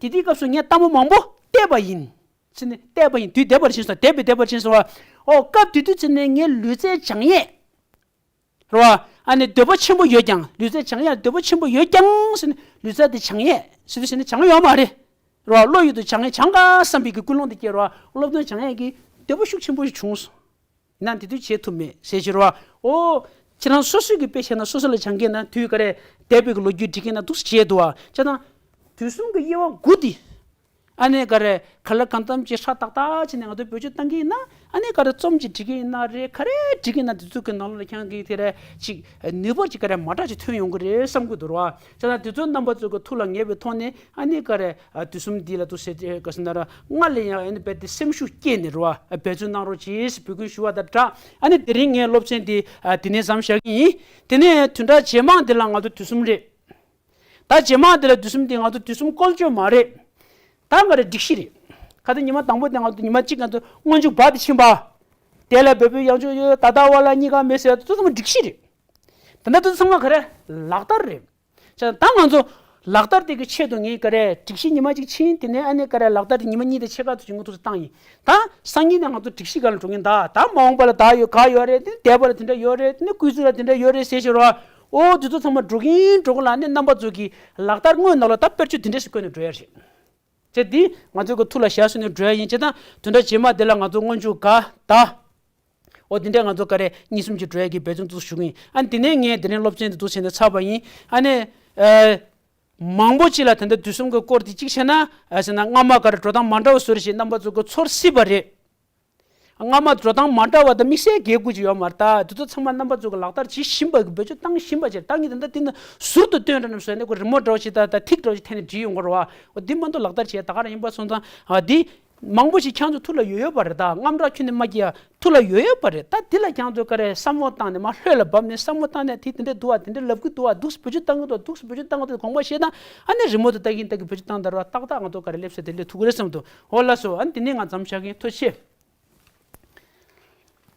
དེ་དུས་སྐབས་སུ་ངས་གཏམ་མང་པོ་བལྟས་པ་ཡིན། ཟེར་ནས་བལྟས་པ་ཡིན། དུས་འདས་པར་ཕྱིན་སོང་། འདས་པའི་འདས་པར་ཕྱིན་སོང་བ། ཨོ་སྐབས་དེ་དུས་ཚོད་ནས་ངས་ལུས་རྩལ་སྦྱང་ཡས། རེད་བ། ཨ་ནི་འདོད་པ་ཆེན་པོ་ཡོད་ཀྱང་། ལུས་རྩལ་སྦྱང་ཡ་འདོད་པ་ཆེན་པོ་ཡོད་ཀྱང་ཟེར་ནས་ལུས་རྩལ་དེ་སྦྱང་ཡས་ཟེར་དུས་ཟེར་ནས་སྦྱང་ཡོད་མ་རེད། རེད་བ། བློ་ཡུལ་དུ་སྦྱང་ཡས་སྦྱང་ག་བསམ་པའི་གི་ཀུན་སློང་དེ་སྐྱེས་རེད་བ། སློབ་སྟོན་སྦྱང་ཡས་ཀྱི་འདོད་པ་ཤུགས་ཆེན་པོ་ཞིག་བྱུང་སོང་། ཡིན་ནའང་དེ་དུས་བྱེད་ཐུབ་མེད་ཟེར་གྱི་རེད་བ། ཨོ། ཁྱེད་རང་སོ་སོའི་གི་དཔེ་བྱས་ན་སོ་སོ་ལ་སྦྱང་གི་ན་དུས་ག་རེ་འདས་པའི་གི་ལོ་རྒྱུས་འབྲི་གི་ན་འདུག་སེ་བྱས་འདུག་བ། བྱས་ཙང་དུས་གསུམ་གི་དབྱེ་བ་དགུ་དེ། ཨ་ནི་ག་རེ་ག་ལ་གང་འཚམ་ཅིག་ཧྲ་ཏག་ཏག་བྱས་ནས་ང་ཚོས་བེད་སྤྱོད་བཏང་གི་ཡིན་ན། ཨ་ནི་ག་རེ་རྩོམ་ཅིག་འབྲི་གི་ཡིན་ན་རེད། ག་རེ་འབྲི་གི་ཡིན་ན་དེ་ཚོ་གི་ནང་ལོགས་ལ་ཁྱེད་རང་གིས་དེ་རེད་ཅིག་ནུས་པ་ཅིག་ག་རེ་མ་འདྲ་ཅིག་ཐོན་ཡོང་གི་རེད་བསམ་གི་འདུག་ར། བྱས་ཙང་དེ་ཚོ་རྣམ་པ་ཚོ་གི་ཐུགས་ལ་ངེས་པའི་ཐོག་ནས་ཨ་ནི་ག་རེ་དུས་གསུམ་འདི་ལ་འདུག་ཟེར་ཏེ་ག་ཟེར་ན་ར་སྔར་ལས་ཡང་ཨ་ནི་རྦད་དེ་སེམས་ཤུགས་བསྐྱེད་ནས་ར་འབད་བརྩོན་གནང་རོགས་གྱིས་འབོད་སྐུལ་ཞུ་བ་དང་སྦྲགས། ཨ་ནི་དེ་རིང་ངས་སློབ་ཚན་འདི་དེ་ནས་མཚམས་བཞག་གི་ཡིན། དེ་ནས་བདུན་ཕྲག་རྗེས་མ་འདི་ལ་ང་ཚོ་དུས་གསུམ་རེད། ད་རྗེས་མ་འདི་ལ་དུས་གསུམ་འདི་ང་ཚོ་དུས་གསུམ་བཀོལ་སྤྱོད་མ་རེད། ད་ང་རེ་སྒྲིག་གཞི་རེད། ཁ་ཏ་ཉི་མ་དང་པོ་དེ་ང་ཚོ་ཉི་མ་གཅིག་ང་ཚོ་སྔོན་འཇུག་བ་དེ་ཕྱིན་པ། དེ་ལ་བོད་པའི་ཡང་ཆོས་ཡོད་ད་ལྟ་བ་ལ་གཉིས་ཀ་མེད་ཟེར་དུས་ཚང་མ་སྒྲིག་གཞི་རེད། ད་ལྟ་དུས་ཚང་མ་ག་རེ་ལག་བསྟར་རེད། ཅག་ད་ང་ཚོ་ལག་བསྟར་དེ་གི་ཆེད་དུ་ངས་ག་རེ་སྒྲིག་གཞི་ཉི་མ་གཅིག་ཕྱིན་དེ་ནས་ཨ་ནི་ག་རེ་ལག་བསྟར་དེ་ཉི་མ་གཉིས་དང་ཕྱེད་ཀ་ཙམ་ཞིག་ངོ་ཐུག་ས་བཏང་ཡིན། ད་སང་ཉིན་ནས་ང་ཚོ་སྒྲིག་གཞི་ག་ལ་འགྲོ་གིན་ད་ད་མ་འོངས་པ་ལ་ད་ཡོད་ག་ཡོད་རེད། དེ་འདས་པ་ལ་དེ་འདྲ་ཡོད་རེད། དེ་ནས་སྐུལ་ཚིག་ལ་དེ་འདྲ་ཡོད་རེད་ཟེར་ཞོར་བ། ཨོ་དེ་ཚོ་ཚང་མ་འགྲོ་གིན་འགྲོ་གིན་ལ་ནི་རྣམ་པ་ཚོ་གི་ལག་བསྟར་དངོས་ནང་ལ་ད་དཔེར་བརྗོད་དེ་འདྲས་ཞིག་བཀོད་ནས་འགྲོ་ཡ་རེད། ཅེས་འདི་ང་ཚོ་གི་ཐུགས་ལ་བཞག་སོང་ནས་འགྲོ་ཡ་ཡིན། ཅེས་དང་བདུན་ཕྲག་རྗེས་མ་འདི་ལ་ང་ཚོ་སྔོན་འཇུག་ག་ད། ཨོ་འདི་འདྲས་ང་ཚོ་ག་རེ་གཉིས་གསུམ་གྱི་འགྲོ་ཡ་གི་འབད་བརྩོན་འདུག་ཞུ་གི་ཡིན། ཨ་འདི་ནས་ངས་འདི་ནས་སློབ་ཚན་འདི་འདུག་བྱས་ནས་ཚར་བ་ཡིན། ཨ་ནི། ཨ། མང་པོ་ཅིག་ལ་ད་ལྟ་དུས་གསུམ་གྱི་སྐོར་དེ་གཅིག་བྱས་ན་ཨ་ཟེར་ན་སྔ་མ་ག་རེ་འགྲོ་སྟངས་མ་འདྲ་བ་བཟོ་རེ་ཞིག་རྣམ་པ་ཚོ་གི་ཚོར་སྲིད་པ་རེད། སྔ་མ་འགྲོ་སྟངས་མ་འདྲ་བ་དང་དམིགས་བསལ་གལ་དགོས་ཀྱི་ཡོད་མ་རེད། ད་དེ་ཚོ་ཚང་མ་རྣམ་པ་ཚོ་གི་ལག་བསྟར་བྱེད་བཞིན་པ་གི་བེད་སྤྱོད་བཏང་བཞིན་པ་ཅིག་རེད། ད་ངས་ད་ལྟ་དེ་ནི་ཟུར་དུ་སྟོན་ར་ནམ་བཟོས་ནས་ཁོ་རི་མོ་འདྲ་བ་ཞིག་ད་ད་ཐིག་འདྲ་བ་ཞིག་འཐེན་ནས་བྲིས་ཡོང་གི་རེད་བ། འོ་འདི་མ་གཏོགས་ལག་བསྟར་བྱས་ད་ག་རང་ཡིན་པ་སོང་ཙང་ཨ་འདི། མང་པོ་ཞིག་ཁྱེད་ཚོ་ཐུགས་ལ་ཡོད་ཡོད་པ་རེད། ད་དངངས་སྐྲག་ཁྱོན་ནས་མ་སྐྱེ་ཡ་ཐུགས་ལ་ཡོད་ཡོད་པ་རེད། ད་འདི་ལ་ཁྱེད་ཚོ་ག་རེ་བསམ་བློ་བཏང་ནས་མ་ལྷོད་ལ་བབས་ནས་བསམ་བློ་བཏང་ནས་དེ་དེ་འདྲ་འདུག་བ། དེ་འདྲ་ལབ་གི་འདུག་བ། འདུག་སེ་བེད་སྤྱོད་བཏང་གི་འདུག་འདུག་སེ་བེད་སྤྱོད་བཏང་གི་འདུག་དགོངས་པ་བཞེས་དང་ཨ་ནི་རི་མོ་དེ་ལྟ་གིན་ལྟ་གིན་བེད་སྤྱོད་བཏང་ད་ར་ཏག་ཏག་ང་ཚོ་ག་རེ་སླེབས་ས་དེ་སླེབས་ཐུབ་ཀྱི་རེད་བསམ་འདུག་འོ་ལགས་སོ། ཨ་ནི་དེ་ནས་ང་མཚམས་བཞག་གིན། ཐུགས་རྗེ་ཆེ།